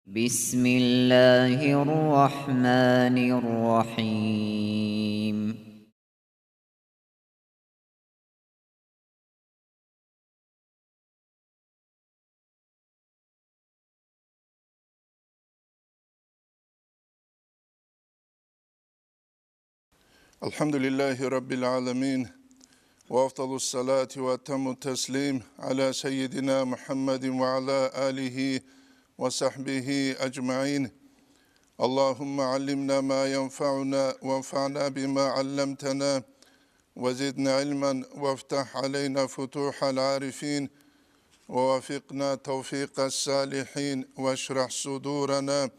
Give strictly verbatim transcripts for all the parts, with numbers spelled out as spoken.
بسم الله الرحمن الرحيم. الحمد لله رب العالمين، وأفضل الصلاة وأتم التسليم على سيدنا محمد وعلى آله وصحبه أجمعين. اللهم علمنا ما ينفعنا وانفعنا بما علمتنا وزدنا علما وافتح علينا فتوح العارفين ووفقنا توفيق الصالحين واشرح صدورنا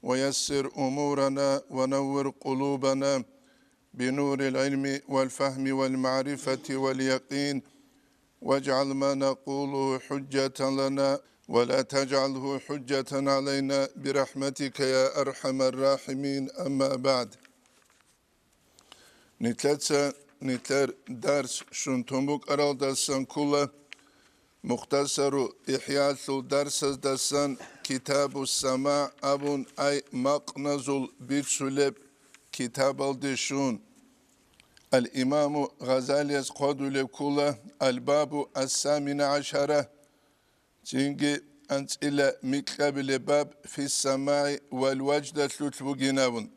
ويسر أمورنا ونور قلوبنا بنور العلم والفهم والمعرفة واليقين، واجعل ما نقوله حجة لنا ولا تجعله حجة علينا برحمتك يا أرحم الراحمين. أما بعد. Нилъеца нилъер дарс щун тун букӀаралдасан ккола Мухтасару ИхӀялъул дарсаздасан Китабу Сама абун, ай макъназул бицулеб китабалде щун. Ал-Имаму Гъазалияс хъвадулеб ккола Аль-Бабу ас-Самина гӀашара, цинги анцӀила микьабилеб баб фи самагӀи вал важдалъулъ бугин абун.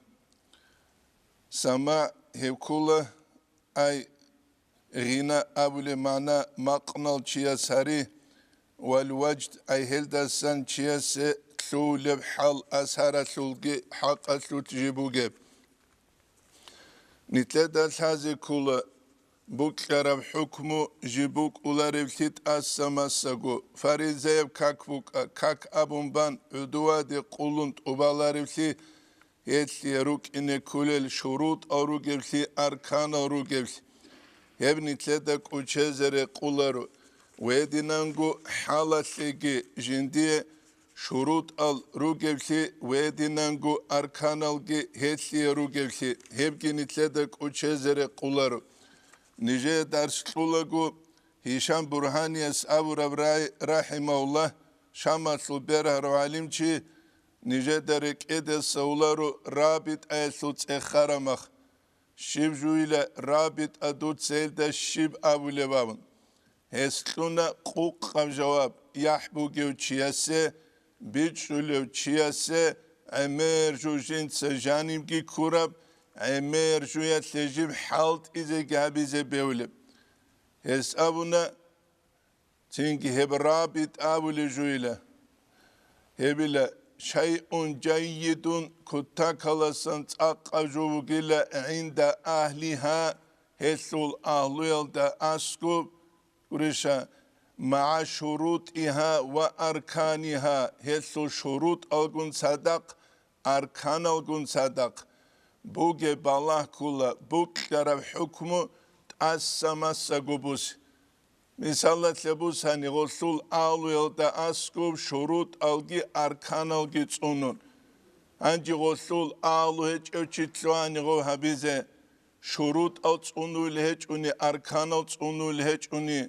Самагь гьеб ккола, ай, гъина абулеб магӀна макънал чияс гьари, вал важд, ай, гьелдасан чиясе лъугьулеб хӀал асаралъулги хӀакъалъулъ жиб бугеб. Нилъеда лъазе ккола букӀараб хӀукму жиб букӀуларевлъи тӀаса массаго, фаризаяб как букӀа, как абун бан гӀодоваде къулун тӀубаларевлъи, гьелъие рукӀине кколел шурутӀал ругевлъи, арканал ругевлъи. Гьеб нилъеда кӀочезе рекъоларо, гьединанго хӀалалъеги жиндие шурутӀал ругевлъи, гьединанго арканалги гьелъие ругевлъи, гьебги нилъеда кӀочезе рекъоларо. Нижее дарс кьолаго, Гьишам Бургьанияс абураб рай, рахӀимагьуллагь, Шамалъул бергьарав гӀалимчи, нижеда рекӀеде лъаларо рабитӀаялъул цӀехарамах. Щиб жуйила рабитӀа, дуца гьелда щиб абулеб абун? Гьес кьуна къукъаб жаваб: яхӀ бугев чиясе, бичӀчӀулев чиясе гӀемер жо жинца жанибги ккураб, гӀемер жоялъе жиб хӀалтӀизеги гьабизе бегьулеб. Гьес абуна, цинги гьеб рабитӀа абулеб жуйила. Гьебила шайъун жаййидун, кутакаласан цӀакъаб жо бугила гӀинда агьлигьа, гьелъул агьлуялда аскӀоб, гуриша, магӀа шурутӀигьа ва арканигьа, гьелъул шурутӀалгун цадахъ, арканалгун цадахъ бугеб балагь ккола букӀараб хӀукму тӀаса массаго буси. Мисалалъе бусани, гъолъул агьлуялда аскӀоб шурутӀалги арканалги цӀунун. Гьанже гъолъул агьлу гьечӀев чи лъугьани гъов гьабизе, шурутӀал цӀунулел гьечӀони, арканал цӀунулел гьечӀони,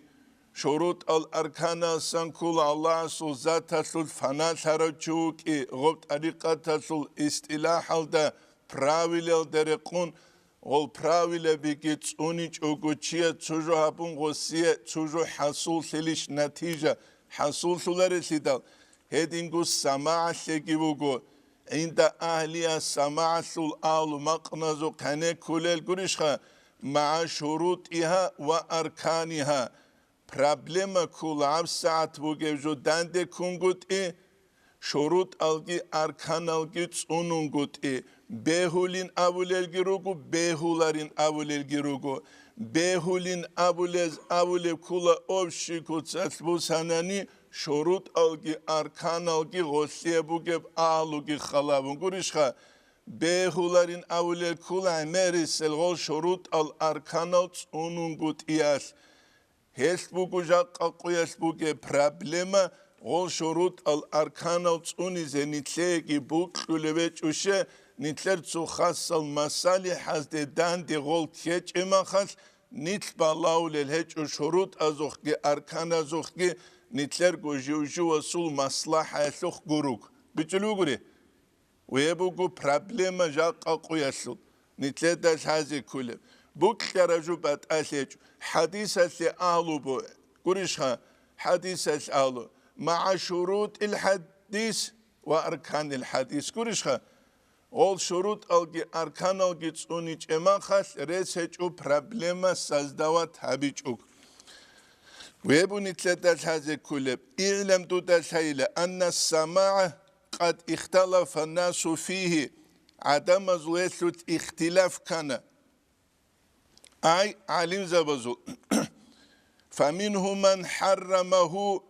шурутӀал арканалсан ккола Аллагьасул заталъулъ фаналъарав чи вукӀи, гъоб тӀарикъаталъул истилахӀалда, правилалда рекъун, гъол правилабиги цӀуничӀого чияс цо жо гьабун гъосие цо жо хӀасуллъилищ, натижа хӀасуллъуларелъидал, гьединго самагӀалъеги вуго. ГӀинда агьлиа самагӀалъул агьлу макъназухъ гьанеккулел гурищха, магӀа шурутӀигьа ва арканигьа. Проблема ккола гьабсагӀат бугеб жо данде ккунгутӀи, шурутӀалги арканалги цӀунунгутӀи, бегьулин абулелги руго, бегьуларин абулелги руго. Бегьулин абулез абулеб ккола общий куцалъ бусанани, шурутӀалги арканалги гъолъие бугеб агьлуги халабун гурищха, бегьуларин абулел ккола гӀемерисел гъол шурутӀал арканал цӀунунгутӀиялъ. Гьелъ буго жакъа къуялъ бугеб проблема, гъол шурутӀал арканал цӀунизе нилъееги букьулеб гьечӀуще, нилъер цо хасал масалихӀазде данде гъол ккечӀеб махалъ, нилъ балагьулел гьечӀо шурутӀазухъги арканазухъги нилъерго жив-живасул маслахӀаялъухъ гуруг. БичӀчӀулеб бугури? Гьеб буго проблема жакъа къуялъул, нилъеда лъазе кколеб. Бокьараб жо батӀалъи гьечӀо. ХӀадисалъе агьлу бу-, гурищха, хӀадисалъ агьлу. МагӀа шурутӀил хӀадис ва арканил хӀадис гурищха? Гъол шурутӀалги арканалги цӀуничӀеб мехалъ рес гьечӀо проблема создавать гьабичӀого. Гьеб буго нилъеда лъазе кколеб. ИгӀлам, дуда лъайила, анна самагӀа къад ихталафа насу фигьи, гӀадамазул гьелъулъ ихтилаф ккана. Ай, гӀалимзабазул. Фаминхум ман хӀаррамагьу,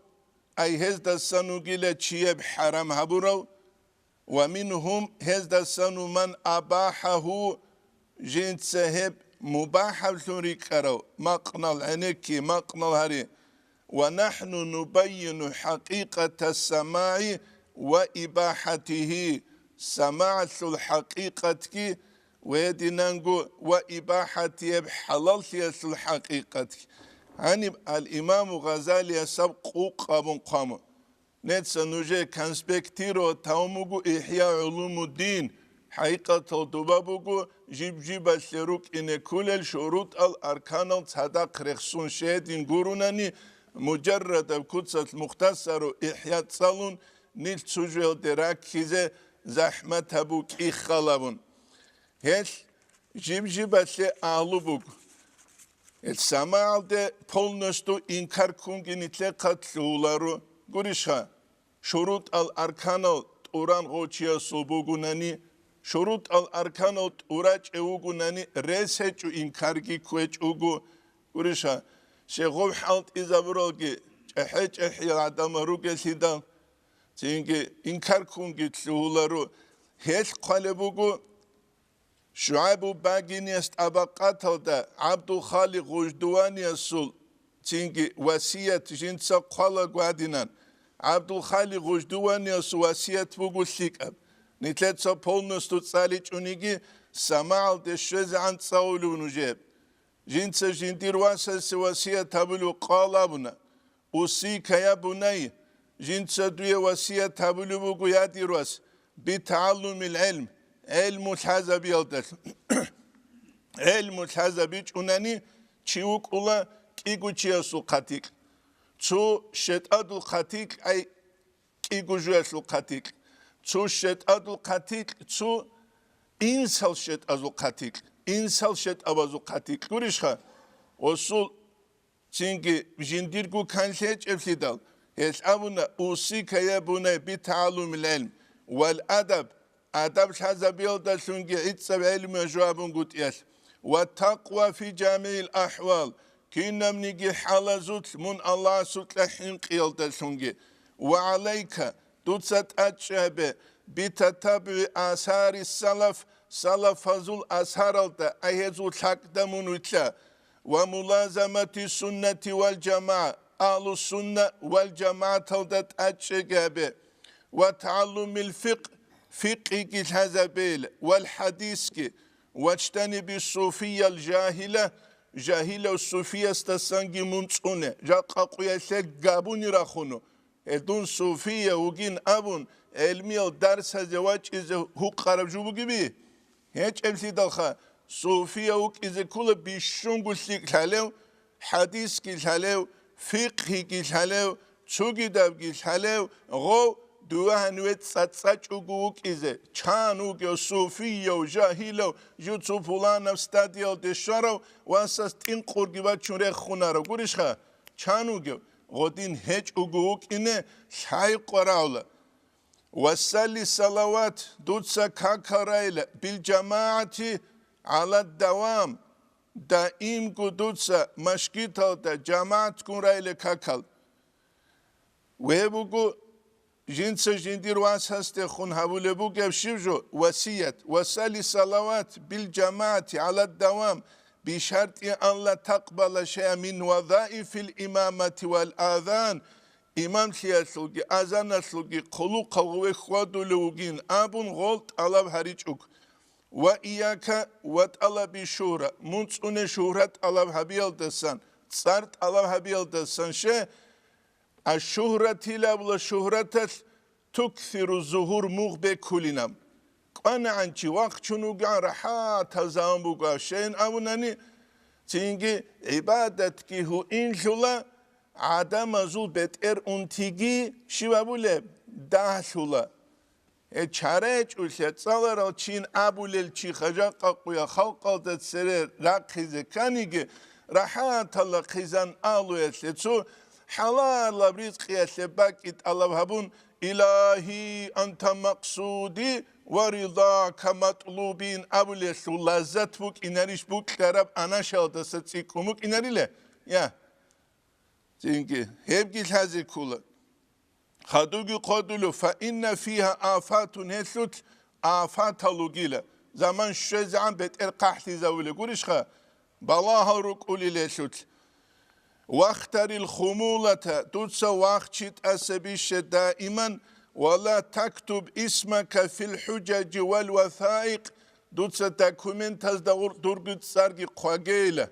ай, гьездасан вугила чиясеб хӀарам гьабурав, ва минхум, гьездасан вуго, ман абахӀагьу, жинца гьеб мубахӀаблъун рикӀкӀарав, макънал гӀенекке, макънал гьаре. Ва нахӀну нубаййину хӀакъикъата самагӀи ва ибахӀатигьи, самагӀалъул хӀакъикъатги ва гьединанго ва ибахӀатияб хӀалаллъиялъул хӀакъикъатги. Гьаниб ал-Имаму Гъазалияс гьаб къукъ абун хъван. Нижеца нужее конспектировать тавун буго Ихья гӀулумуддин, хӀакъикъатал доба буго, жиб-жибалъе рукӀине кколел шурутӀал арканал цадахъ рехсон щведин гурунани, мужаррадаб куцалъ мухтасару Ихья цӀалун, нилъ цо жоялде раккизе захӀмат гьабу кӀиххал абун. Гьелъ жиб-жибалъе агьлу буго. Гьел самагӀалде полностью инкар ккунги нилъехъа лъугьуларо. Гурищха, шурутӀал арканал тӀуран гъов чиясул бугунани, шурутӀал арканал тӀурачӀев вугунани, рес гьечӀо, инкарги кквечӀого. Гурищха, щегъов хӀалтӀизабуралги чӀахӀи-чӀахӀиял гӀадамал ругелъидал, цинги инкар ккунги лъугьуларо. Гьелъ хъвалеб буго, ШугӀайбу Багинияс тӀабакъаталда ГӀабдулхаликъ Гъуждуваниасул цинги васият жинца хъвалаго гьадинан. ГӀабдулхаликъ Гъуждуваниасул васият буго лъикӀаб. Нилъеца полностью цӀаличӀониги, самагӀалде щвезегӀан цӀалулев нужеб. Жинца жиндир васасе васият гьабулев къал абуна: «Усика, я бунай, жинца дуе васият гьабулеб буго, я дир вас, битагӀаллумил гӀилм, гӀилму лъазабиялдалъун». ГӀилму лъазабичӀунани чи вукӀула кӀиго чиясул хъатикь, цо щетӀадул хъатикь, ай, кӀиго жоялъул хъатикь, цо щетӀадул хъатикь, цо инсал щетӀазул хъатикь, инсал щетӀабазул хъатикь гурищха, гъосул цинги жиндирго канлъи гьечӀеблъидал, гьелъ абуна: «Усика, я бунай, битагӀаллумил гӀилм вал адаб, адаб лъазабиялдалъунги гӀицӀаб гӀелмуя жо абунгутӀиялъ, ва такъва фи жамигӀил ахӀвал, кинабниги хӀалазулъ мун Аллагьасукьа хӀинкъиялдалъунги, ва гӀалайка, дуца тӀадчӀи гьабе, битатабуи асари салаф, салафазул асаралда, ай гьезул лъакӀда мун вилълъа, ва мулазамати суннати вал жамагӀа, агьлу сунна вал жамагӀаталда тӀадчӀеги гьабе, ва тагӀаллумил фикъ, фикъиги лъазабейила, вал хӀадисги, вачтаниби суфиял жагьила, жагьилав суфиясдасанги мун цӀуне, жакъа къуялъе габуни рахуну. Гьел дун суфия вугин абун, гӀелмиял дарсазе вачӀизе гьукъараб жо бугеби? ГьечӀеблъидалха, суфия вукӀизе ккола бищунго лъикӀ лъалев, хӀадисги лъалев, фикъгьиги лъалев, цогидабги лъалев, гъов, дова гьаниве цӀацӀачӀого вукӀизе, чан вугев суфияв, жагьилав, жуцу пуланаб стадиялде щварав, васас тӀинкъурги бачун рехунарав гурищха? Чан вугев? Гъодин гьечӀого вукӀине лъай къварагӀула. Ва салли салават, дуца какал райла, бил жамагӀати гӀала давам, даимго дуца машгиталда жамагӀатгун райла какал. Гьеб буго жинца жиндир васасдехун гьабулеб бугеб щиб жо? Васият: «Ва салли салават бил жамагӀати гӀала давам, бишартӀи ан ла такъбала шайъа мин вазаифил имамати вал азан», имамлъиялъулги азаналъулги хъулухъав гъове хьвадулев вугин абун гъол тӀалаб гьаричӀого. «Ва ияка ва тӀалаби шугьра», мун цӀуне шугьрат тӀалаб гьабиялдасан, цӀар тӀалаб гьабиялдасан ше, а шугьратил абула шугьраталъ туксиру зугьур мугъ бекулинаб. КӀванагӀан чи вахчун вугегӀан рахӀатал заман буго, щайин абунани, цинги гӀибадатги гьуинлъула, гӀадамазул бетӀер унтиги щиб абулеб? Дагьлъула. Гье, чара гьечӀолъи цӀаларал чин абулел чи хажа-къакъуя халкъалда цере рахъизе кканиги, рахӀаталда хъизан алуялъе цо хӀалалаб ризкъиялъе бакӀи тӀалаб гьабун, «Илагьи, анта макъсуди ва ридака матлубин» абулелъул лаззат букӀинарищ букьараб анашалдаса цӀикӀкӀун букӀинарила? Я. Цинги гьебги лъазе ккола. Хадуги хъодулев, фа инна фиха афатун, гьелъулъ афатал ругила, заман щвезегӀан бетӀер хъахӀлъизавули гурищха, балагьал рукӀулел гьелъулъ. Вахтарил хумулата, дуца вахчи тӀаса бище даиман, ва ла тактуб исмака фил хӀужажи вал васаикъ, дуца документазда гъур-, дурги цӀарги хъвагейила.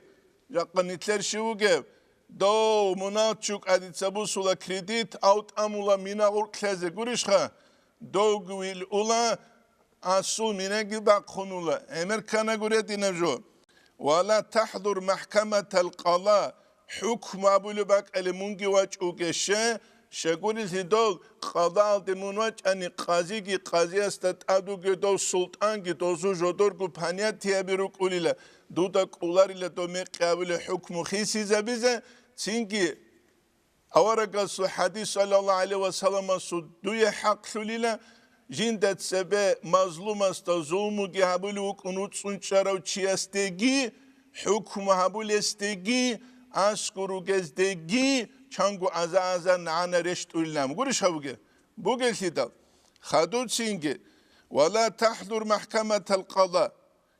Жакъа нилъер щив вугев? Дов муналчукӀа дица бусула кредит, ав тӀамула мина гъуркьлъазе гурищха? Довги вил ула, асул минаги бахъунула, гӀемер кканагу рединаб жо. Ва ла тахӀдур махӀкаматал къала, хӀукму абулеб бакӀале мунги вачӀуге, ще, щегурилъи дол къадаалде мун вачӀани, къазиги къазиясда тӀадуге, дов султӀанги дозу жодорго понятияби рукӀулила, дуда кӀоларила дов мекъи абулеб хӀукму хисизабизе, цинги аварагасул хӀадис, саллаллагьу гӀалайгьи ва салламасул, дуе хӀакълъулила, жинда цебе мазлумасда зулмуги гьабулев вукӀун вуцӀцӀун чӀарав чиясдеги, хӀукму гьабулесдеги, аскӀор ругездеги чанго аза-аза нагӀана рещтӀулилан. Гурищ гьабуге? Бугелъидал, хадуцинги, ва ла тахӀдур махӀкаматал къала.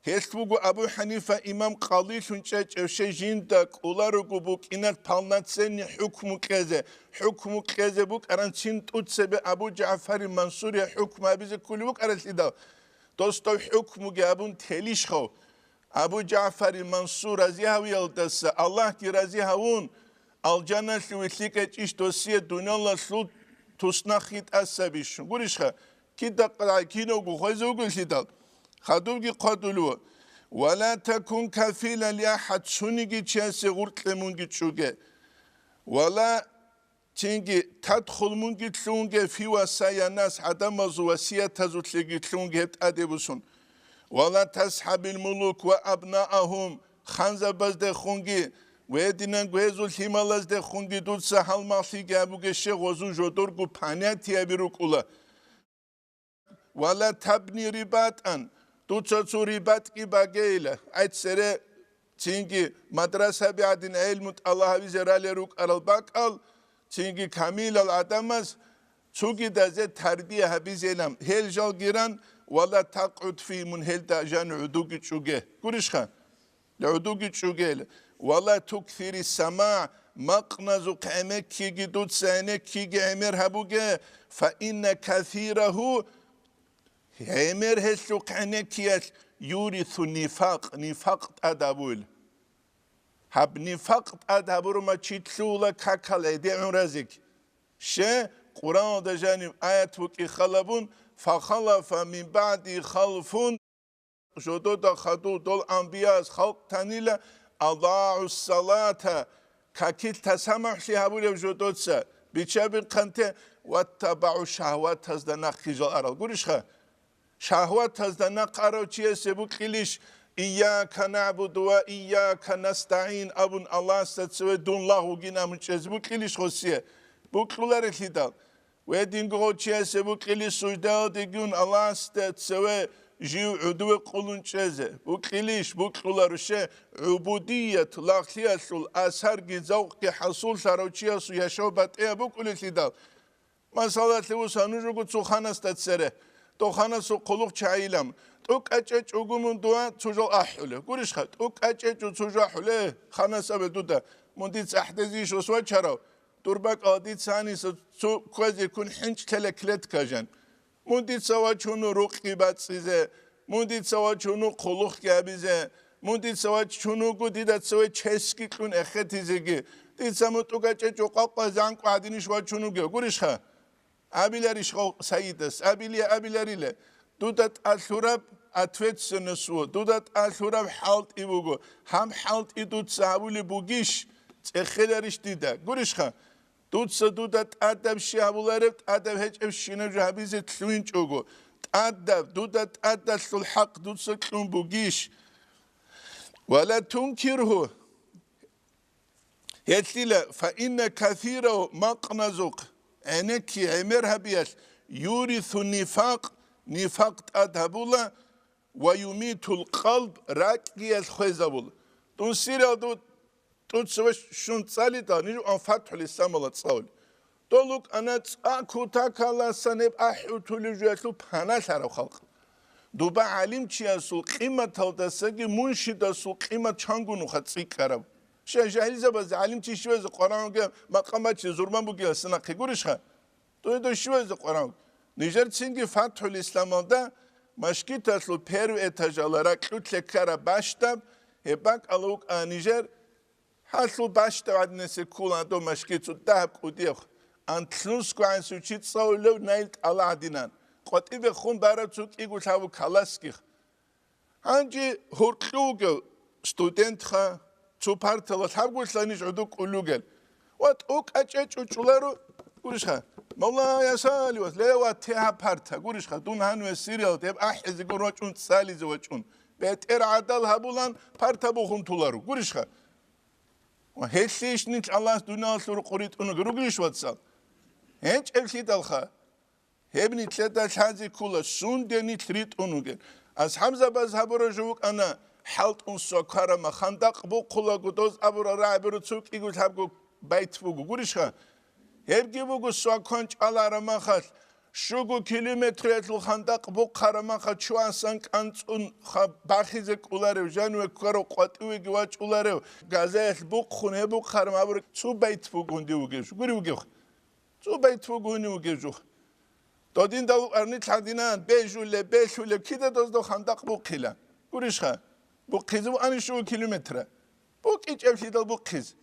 Гьелъ буго Абу ХӀанифа имам къалилъун чӀечӀев, щай жинда кӀоларого букӀинар полноценный хӀукму кьезе, хӀукму кьезе букӀаран цин тӀуцебе Абу ЖагӀфари Мансурие хӀукму гьабизе кколев вукӀаралъидал, дос дов хӀукмуги гьабун телищ хав? Абу ЖагӀфари Мансур рази гьавиялдаса Аллагьги рази гьавун, алжаналъуве лъикӀачӀищ досие дуниялалъул туснахъги тӀаса бищун. Гурищха, кида къай кинавго хвезе вугелъидал, хадубги хъвадулев. Ва ла такун кафилан ли ахӀад, цониги чиясе гъуркье мунги чӀуге. Ва ла цинги тадхул мунги лъунге фи васаянас, гӀадамазул васиятазулъеги лъунге гьеб тӀаде бусун. Ва ла тасхӀабил мулук ва абнаахум, ханзабаздехунги, гьединан гьезул лъималаздехунги дуца гьалмагълъиги абуге, щай гъозул жодорго понятияби рукӀула. Ва ла табни рибатӀан, дуца цо рибатӀги багейила, гӀай цере цинги мадрасаби гӀадин гӀелму тӀала гьавизе ралел рукӀарал бакӀал, цинги камилал гӀадамаз цугидазе тарбия гьабизейилан, гьел жал гиран, ва ла такъуд фи, мун гьелда жан гӀудуги чӀуге. Гурищха? ГӀудуги чӀугел. Ва ла туксири самагӀ, макъназухъ гӀемеккиги дуца гӀенеккиги гӀемер гьабуге, фа инна касирагьу, гӀемер гьелъухъ гӀенеккиялъ, юрису нифакъ, нифакъ тӀад гьабуил. Гьаб нифакъ тӀад гьабурума чи лъугьула какал гӀедегӀун разиг. Ще, Къуръаналда жанив аят букӀи халабун, фахалафа мин баъди халфун, жодода хадув дол анбияз халкъ танила, адагӀу салата, какил тасамухӀлъи гьабулев жодоца, биччабихъанте, ваттабагӀу шагьватазда нахъе жал арал. Гурищха? Шагьватазда нахъ арав чиясе букьилищ, «Ийяка нагӀбуду ва ийяка настагӀин» абун Аллагьасда цеве дун лагъугин абун чӀезе букьилищ гъосие? Букьуларелъидал. Гьединго гъов чиясе букьилищ суждаялдегун Аллагьасда цеве жив гӀудуве къулун чӀезе? Букьилищ, букьуларуще, гӀубудият, лагълъиялъул асарги завкъги хӀасуллъарав чиясул яшав батӀияб букӀулелъидал. Масалалъе, вуса, нужего цо ханасда цере, дов ханасул хъулухъ чагӀилан, тӀукӀа чӀечӀого мун дова цо жал ахӀулев. Гурищха, тӀукӀа чӀечӀо цо жо ахӀулев, ханас абе дуда, мун дица гӀахӀдезейищ ос вачарав? Дур бакӀалда дица гьаниса цо кквезе ккун хӀинчӀ лъела клетка жан. Мун дица вачуну рукъги бацӀцӀизе, мун дица вачуну хъулухъги гьабизе, мун дица вачун вуго дида цеве чесги кьун эхетизеги. Дица мун тӀукӀа чӀечӀо къвакъвазе гӀанкӀу гӀадинищ вачун вугев? Гурищха? Абиларищ гъов сайидас? Абилия, абиларила. Дуда тӀалъураб ответственность вуго, дуда тӀалъураб хӀалтӀи буго. Гьаб хӀалтӀи дуца гьабулеб бугищ? ЦӀехеларищ дида? Гурищха? Дуца дуда тӀадаб щи гьабулареб, тӀадаб гьечӀебщинаб жо гьабизе лъугьинчӀого, тӀадаб, дуда тӀадалъул хӀакъ дуца кьун бугищ? Ва ла тункиргьу, гьелъила, фа инна касирав макъназухъ гӀенекки гӀемер гьабиялъ юрису нифакъ, нифакъ тӀад гьабула, ва юмитул къалб, ракӀгиялъ хвезабула. Дун сиралда тӀуцаве щун цӀалидал, ниж ан ФатхӀул Исламала цӀалули. Дол рукӀана цӀакъ кутакаласан гьеб ахӀутулев жуялъул паналъарав халкъ. Дуба гӀалимчиясул къиматалдасаги муншидасул къимат чанго нуха цӀикӀкӀараб. Щай жагьилзабазе гӀалимчи щивазе къварагӀунги макъамачи зурман бугиласа нахъе гурищха? Дой-дой щивазе къварагӀунги. Нижер цинги ФатхӀул Исламалда машгиталъул первый этажала ракьулъе ккараб бащдаб, гьеб бакӀала вукӀа нижер Гьалъул бащдаб гӀадинасеб ккола дов машгицу дагьаб кӀудияб, антлъунсго гӀанасев чи цӀалулев наил тӀала гӀадинан, къватӀибе хун бараб цо кӀиго лъабу каласгих. Гьанже гьоркьов вугев студентха, цо партала лъабго лъаниж гӀодов кӀулугел ва тӀокӀачӀе чӀучӀуларо, гурищха, Мавла, я Саливас, ле ва те гьаб парта, гурищха, дун гьаниве сириялда гьеб ахӀизе гур вачӀун, цӀализе вачӀун, бетӀер гӀадал гьабулан парта бухун туларо, гурищха. Ва гьелъийищ нилъ Аллагьас дуниялалъул рукъу ритӀун ругел ругищ, вацал? ГьечӀеблъидалха, гьеб нилъеда лъазе ккола, сунде нилъ ритӀун ругел. АсхӀабзабаз гьабураб жо букӀана, хӀалтӀун свакарамах, хандакъ бухъулаго доз абурал рагӀабиро цо кӀиго лъабго байт буго, гурищха? Гьебги буго свакан чӀаларамахалъ, щуго километриялъул хандакъ бухъарамаха чуасан кӀанцӀун ха-, бахизе кӀоларев, жаниве ккарав къватӀивеги вачӀуларев, газаялъ бухъун гьеб бухъарам абураб цо байт бугунди вугев жо. Гури вугев. Цо байт бугуни вугев жо. Додинда вукӀарни лъадинан, бежулеб, белъулеб, кида дозда хандакъ бухъила. Гурищха? Бухъизе вуани щуго километра. БукӀичӀеблъидал бухъизе.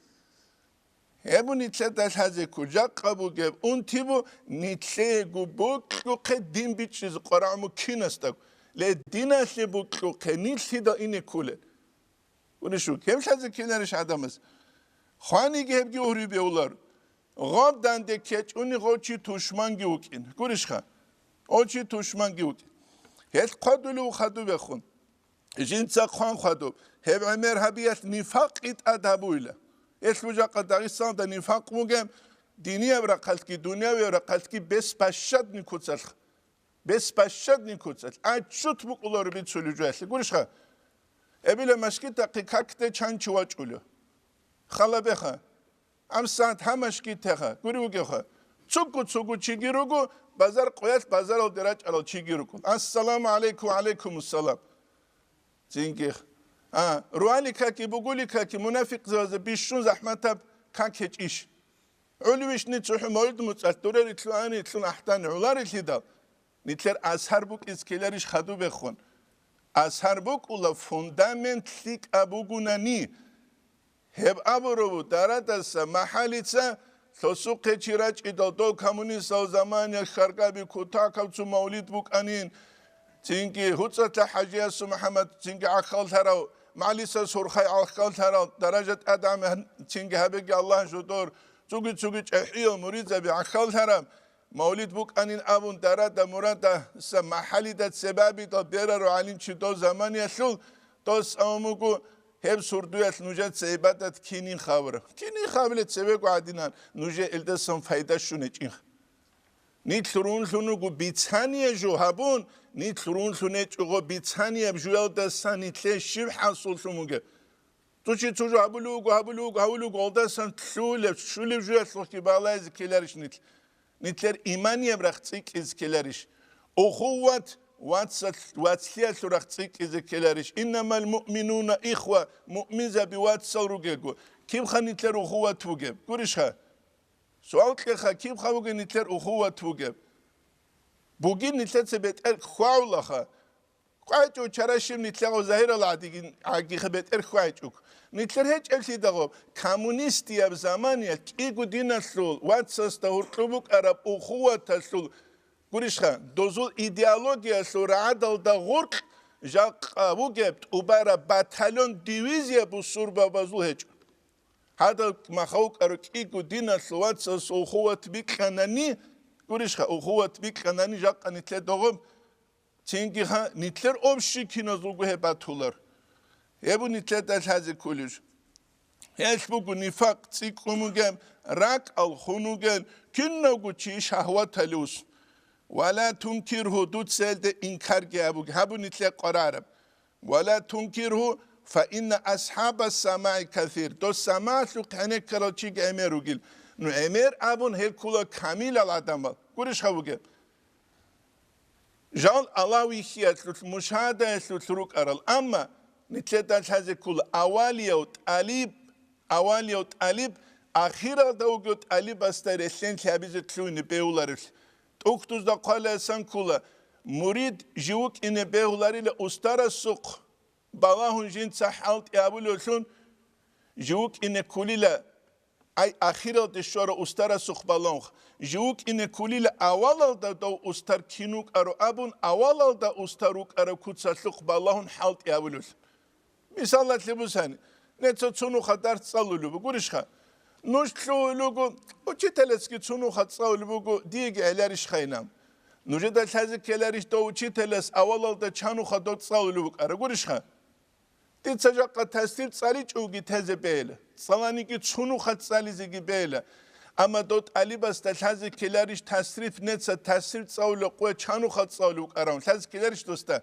Гьеб нилъеда лъазе ккол жакъа бугеб унти бу, нилъего бокьухъе дин бичӀчӀизе къварагӀму кинасдаго. Ле, диналъе бокьухъе нилъ лъида ине кколел? Унищук, гьеб лъазе кинарищ гӀадамаз? Хваниги гьебги угьрибе улар. Гъаб данде ккечӀуни гъов чи тушманги вукӀин. Гурищха? Гъов чи тушманги вукӀин. Гьелъ хъвадулев хадубехун. Жинца хъван хадуб, гьеб гӀемер гьабиялъ нифакъ тӀад гьабуила. Гьелъул жакъа Дагъистаналда нифакъ бугеб, динияб рахъалъги, дуниявияб рахъалъги беспощадный куцалъ. Беспощадный куцалъ. Отчет букӀуларо бицулев жоялъе. Гурищха? Эбила машгитахъе какде чанчи вачӀулев. Халабеха. ГьабсагӀат гьамашги теха, гури вугевха. Цугу-цугу чиги руго, базар къоялъ базаралде рачӀарал чиги руго. Ассаламу гӀалайкум, ва гӀалайкумуссалам. Цинги. А, руали каки, бугули каки, мунафикъзабазе бищун захӀматаб как гьечӀищ? ГӀолевищни цохӀо мавлид муцӀалъ, дурерилъун, анилъун ахӀдани гӀоларелъидал, нилъер асар букӀиз ккеларищ хадубехун? Асар букӀула фундамент лъикӀаб бугунани. Гьеб абурабу дарадаса, махӀалица, лъосухъе чи рачӀидал, дов коммунистал замания хьаргаби кутакаб цо мавлид букӀанин, цинги ГьуцӀалъа ХӀажиясу МухӀаммад, цинги гӀахьаллъарав, МагӀалиса Сурхай гӀахьаллъарал даража тӀадам, цинги гьабеги Аллагь жодор, цуги-цуги чӀехӀиял муридзаби гӀахьаллъараб, мавлид букӀанин абун, дарада-мурадаса махӀалида цебабидал берару гӀалимчи дов заманиялъул, дос авун буго, гьеб сурдуялъ нужеца гӀибадат кинин хабураб. Кинин хабиле цевего гӀадинан, нужее элдасан пайда щун гьечӀин. Нилъ рунлъун руго бицание жо гьабун, нилъ рунлъун гьечӀого бицанияб жуялдасан нилъее щиб хӀасуллъун бугеб? Цо чи цо жо гьабулев вуго, гьабулев вуго, гьабулев вуго, гьалдасан лъулеб, щулеб жуялъухъги балайзе ккеларищ нилъ? Нилъер иманияб рахъ цӀикӀкӀизе ккеларищ? Ухуват вацал-, вацлъиялъул рахъ цӀикӀкӀизе ккеларищ? Иннамал муъминуна ихва, муъминзаби вацал ругелго. Кибха нилъер ухуват вугеб? Гурищха? Суал кьеха, кибха вугеб нилъер ухуват вугеб? Бугин нилъеца бетӀер хьвагӀулаха. БачӀо чарашиб нилъего загьирал гӀадиги, гӀагихъе бетӀер хьвайчӀук. Нилъер гьечӀеблъидагъо, коммунистияб заманиялъ кӀиго диналъул вацасда гьуркьу букӀараб ухуваталъул, гурищха, дозул идеологиялъул рагӀадалда гъуркь жакъа бугеб тӀубараб батальон, дивизия бусурбабазул гьечӀо. Гьадаб махав кӀаро кӀиго диналъул вацасул ухуват бикьанани, гурищха, ухуват бикьанани жакъа нилъер догъоб, цинги гьа, нилъер общий киназулго гьеб батулар. Гьеб нилъеда лъазе кколеб жо. Гьелъ буго нифакъ цӀикӀкӀун бугеб, ракӀал хун вугел, кинавго чи шагьваталиус. Ва ла тункиргьу, дуца гьелде инкарги гьабуге, гьабу нилъер къварараб. Ва ла тункиргьу, фа инна асхӀабас самагӀи касир. Дос самагӀалъухъ гӀенеккарал чиги гӀемер ругел. Ну гӀемер абун гьел ккула камилал гӀадамал. Гурищ гьабуге. Жал Аллагь вихьиялъулъ, мушагьадаялъулъ рукӀарал. Амма нилъеда лъазе ккула авалияв тӀалиб, авалияв тӀалиб ахиралда вугев тӀалибасда релълъен лъабизе лъугьине бегьуларевлъи. ТӀухьдузда хъвалеасан ккула, мурид жив вукӀине бегьуларила устарасухъ балагьун жинца хӀалтӀи абулевлъун, жив вукӀине ккулила, ай, ахиралде щварав устарасухъ балагьун, жив вукӀине ккулила авалалда дов устар кин вукӀаро абун, авалалда устар рукӀарав куцалъухъ балагьун хӀалтӀи абулевлъун. Мисалалъе бусани, неца цунуха дарс цӀалулеб бугурищха? Нуж лъугьулего, учителецги цунуха цӀалулеб буго, диеги гӀеларищха инан? Нужеда лъазе ккеларищ дов учителас авалалда чануха дов цӀалулеб букӀараб гурищха? Дица жакъа тасдир цӀаличӀоги тезе бегьила, цӀаланиги цунуха цӀализеги бегьила. Амма дов тӀалибасда лъазе ккеларищ тасриф, неца тасриф цӀалула къуя чануха цӀалулеб букӀараб, лъазе ккеларищ досда?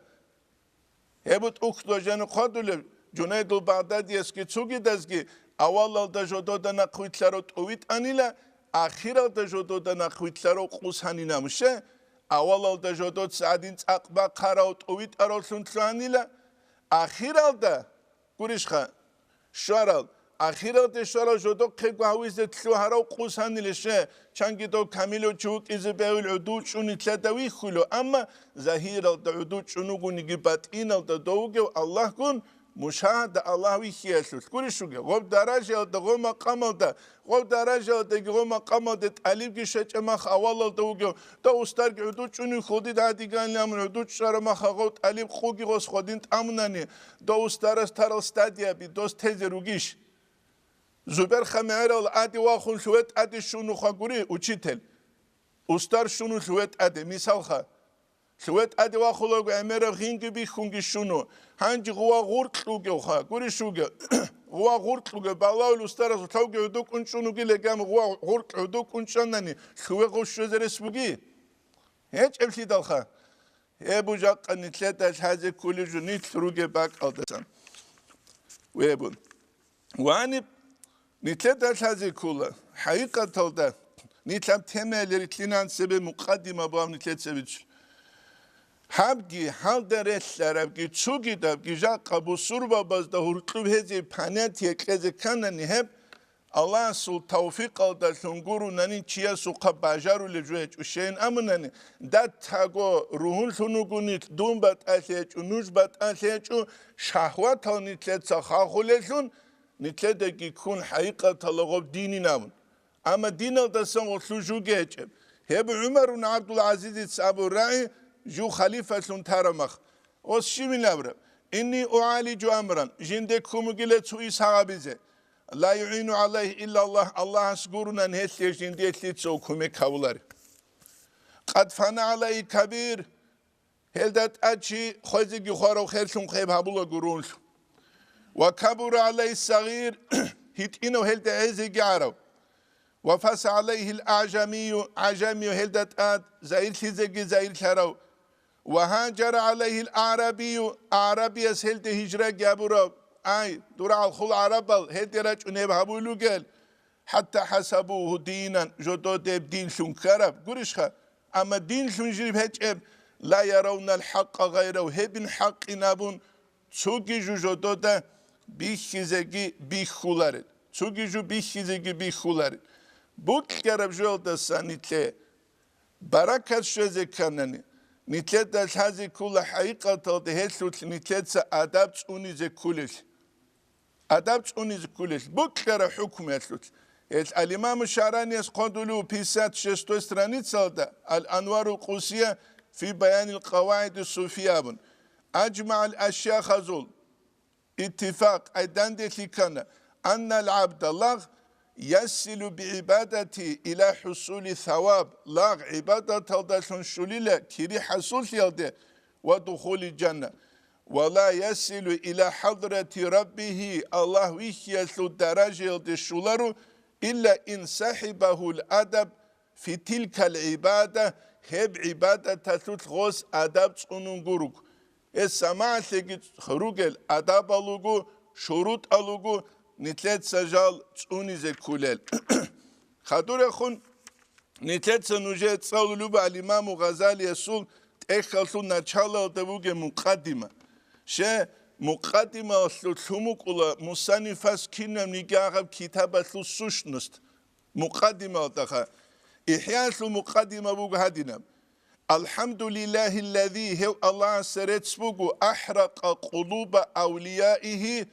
Гьеб тӀухьдузда жаниб хъвадулев Жунайдул Багъдадиясги цогидазги авалалда жодода нахъвилълъарав тӀувитӀанила, ахиралда жодода нахъвилълъарав къус гьанина муше, авалалда жодоца гьадин цӀакъ бахъарав тӀувитӀаравлъун лъугьанила, ахиралда, гурищха, щварал, ахиралде щварал жодохъего гьавизе лъугьарав къус гьанилищ, чанги дов камилав чи вукӀизе бегьул гӀуду чӀун нилъеда вихьулев, амма загьиралда гӀуду чӀун вугониги батӀиналда дов вугев Аллагьгун, мушагьада Аллагь вихьиялъулъ. Гурищ вугев, гъоб даражаялда, гъоб макъамалда, гъоб даражаялдаги гъоб макъамалде тӀалибги щвечӀеб мах авалалда вугев, дов устарги гӀуду чӀун вихьул дид гьадигани, амма гӀуду чӀараб мах гъов тӀалиб къуги гъос гъодин тӀамунани, дов устарас тарал стадияби дос тезе ругищ? Зубер ха мегӀерал гӀади вахун лъугье тӀаде щунуха гури, учитель. Устар щуну лъугье тӀаде, мисалха. Лъугье тӀаде вахулаго гӀемераб гъинги бихьунги щуну. Гьанже гъува гъуркь вугевха, гурищ вугев. Гъува гъуркь вугев, балагьул устарас лъавги гӀудукӀун чӀунуги легам гъува гъуркь гӀудукӀун чӀанани, лъугье гъов щвезе рес буги? ГьечӀеблъидалха. Гьеб жакъа нилъеда лъазе кколеб жо нилъ ругеб бакӀалдасан. Вебун. Ваниб нилъеда лъазе ккола. ХӀакъикъаталда, нилъ гьаб темаялъ рилълъинан цебе мукъаддима бугеб нилъер цебе. Гьабги, гьалда релълъарабги, цогидабги жакъа бусурбабазда гьуркьуб гьезие понятие кьезе кканани гьеб, Аллагьасул тавфикъалдалъун гурунани чиясухъа бажарулеб жо гьечӀо щейин амунани, датаго ругьунлъун вугони, дун батӀалъи гьечӀо, нуж батӀалъи гьечӀо, шагьватал нилъеца хахулелъун, нилъедаги ккун хӀакъикъаталда гъоб динин абун. Амма диналдасан гъорлъу жуги гьечӀеб. Гьеб ГӀумарун ГӀабдул-ГӀазизица абу рагӀи, жу халифалъун тарамах. Ос щивин абураб? Инни угӀалижу амран, жинде ккун бугила цо ис гьабизе. Ла югӀину гӀалайгьи илла Аллагь, Аллагьас гурунан гьелъие жиндиялъица кумек гьабулари. Къад фана гӀалайгьи кабир, гьелда тӀад чи хвезеги хварав херлъун хъеб гьабула гурунлъ. Ва кабура гӀалайгьи сагъир, гьитӀинав гьелда гӀезеги гӀарав. Ва фаса гӀалайгьил аъжамию, гӀажамию гьелда тӀад заирлъизеги заирлъарав. Ва гьаджара гӀалайгьил аърабию, аърабияс гьелде гьижраги гьабураб. Ай, дур гӀалхул гӀарабал гьелде рачӀун гьеб гьабулугел, хӀатта хӀасабугьу динан, жодо деб динлъун ккараб гурищха? Амма динлъун жиб гьечӀеб, ла яравнал хӀакъа гъайрав, гьебин хӀакъин абун, цоги жу жодода бихьизеги бихьуларел, цоги жу бихьизеги бихьуларел. Букьараб жоялдаса нилъе баракат щвезе кканани, Нилъеда лъазе ккола хӀакъикъаталда гьелъулъ нилъеца адаб цӀунизе кколелъ. Адаб цӀунизе кколелъ, бокьараб хӀукмуялъулъ. Гьел ал-Имаму ШагӀранияс хъвадулев пятьдесят шестой страницалда, Ал-Анварул Къусия фи баянил къавагӀиди суфия абун, ажмагӀал ашяхазул иттифакъ, ай данделъи ккана, аннал гӀабда, лагъ, ясилу бигӀибадати ила хӀусули саваб, лагъ гӀибадаталдалъун щулила кири хӀасуллъиялде ва духули жанна, ва ла ясилу ила хӀадрати раббигьи, Аллагь вихьиялъул даражаялде щуларо, илла ин сахӀибагьул адаб фи тилкал гӀибада, гьеб гӀибадаталъулъ гъос адаб цӀунун гуруг. Гьес самагӀалъеги ругел адабал руго, шурутӀал руго, нилъеца жал цӀунизе кколел. Хадурехун, нилъеца нужее цӀалулеб ал-Имаму Гъазалиясул тӀехьалъул началалда бугеб мукъаддима. Ще, мукъаддималъулъ лъумукӀула мусаннифас кинабниги гьаб китабалъул сущность. Мукъаддималдаха. ИхӀяалъул мукъаддима буго гьадинаб: «АлхӀамдулиллагьиллази», гьев Аллагьасе рецц буго, «ахӀракъа къулуба авлияигьи»,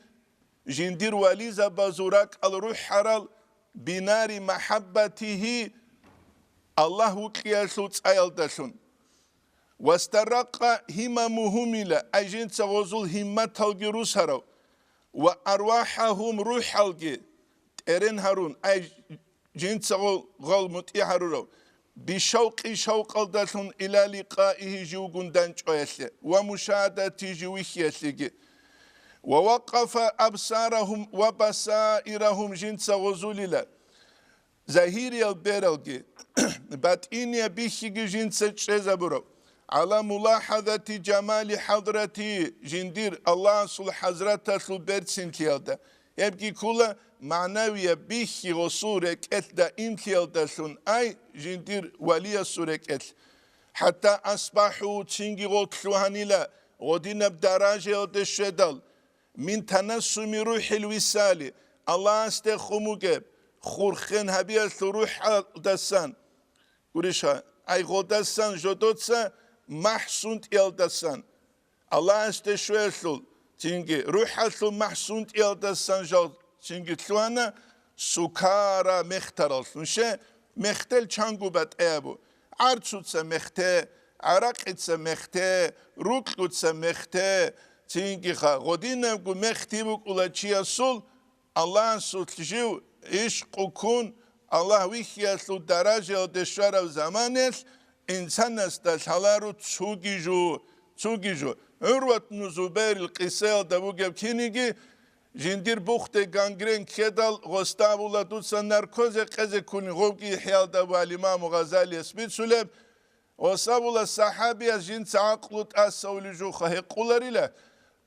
жиндир вализабазул ракӀал рухӀарал, «бинари махӀаббатигьи», Аллагь вукьиялъул цӀаялдалъун. «Вастарракъа гьимамугьумила», ай жинца гъозул гьимматалги русарав, «ва арвахӀагьум», рухӀалги тӀерен гьарун, ай жинца гъол, гъол мутӀигӀ гьарурав, «бишавкъи», шавкъалдалъун, «ила ликъаигьи», живгун данчӀваялъе, «ва мушагьадатигьи», жив вихьиялъеги. «Ва вакъафа абсарагьум ва басаирагьум», жинца гъозулила загьириял бералги, батӀинияб бихьиги жинца чӀезабураб, «гӀала мулахӀазати жамали хӀадрати», жиндир Аллагьасул хӀазраталъул берцинлъиялда, гьебги ккола магӀнавияб бихьи гъосул рекӀелъ даимлъиялдалъун, ай жиндир валиясул рекӀелъ. «ХӀатта асбахӀу», цинги гъол лъугьанила гъодинаб даражаялде щведал, «мин танассуми рухӀил висали», Аллагьасде хун бугеб хурхен гьабиялъул рухӀалдасан, гурищха, ай гъолдасан жодоца махӀ сунтӀиялдасан, Аллагьасде щвеялъул, цинги рухӀалъул махӀ сунтӀиялдасан жал цинги лъугьана, «сукара», мехтараллъун. Ще, мехтел чанго батӀиябу: гӀарцуца мехте, гӀаракъица мехте, рукьуца мехте, цингиха гъодинабго мехти букӀула чиясул, Аллагьасулъ жив гӀишкъу ккун, Аллагь вихьиялъул даражаялде щвараб заманаялъ инсанасда лъаларо цуги жо, цуги жо. ГӀурват бну Зубайрил къисаялда бугеб киниги, жиндир бухде гангрен ккедал, гъосда абула, дуца наркозе къезе ккуни, гъобги ИхӀяалда ва Имаму Гъазалияс бицулеб, гъос абула, сахӀабияс жинца гӀакълу тӀасавулев жуха гьекъуларила,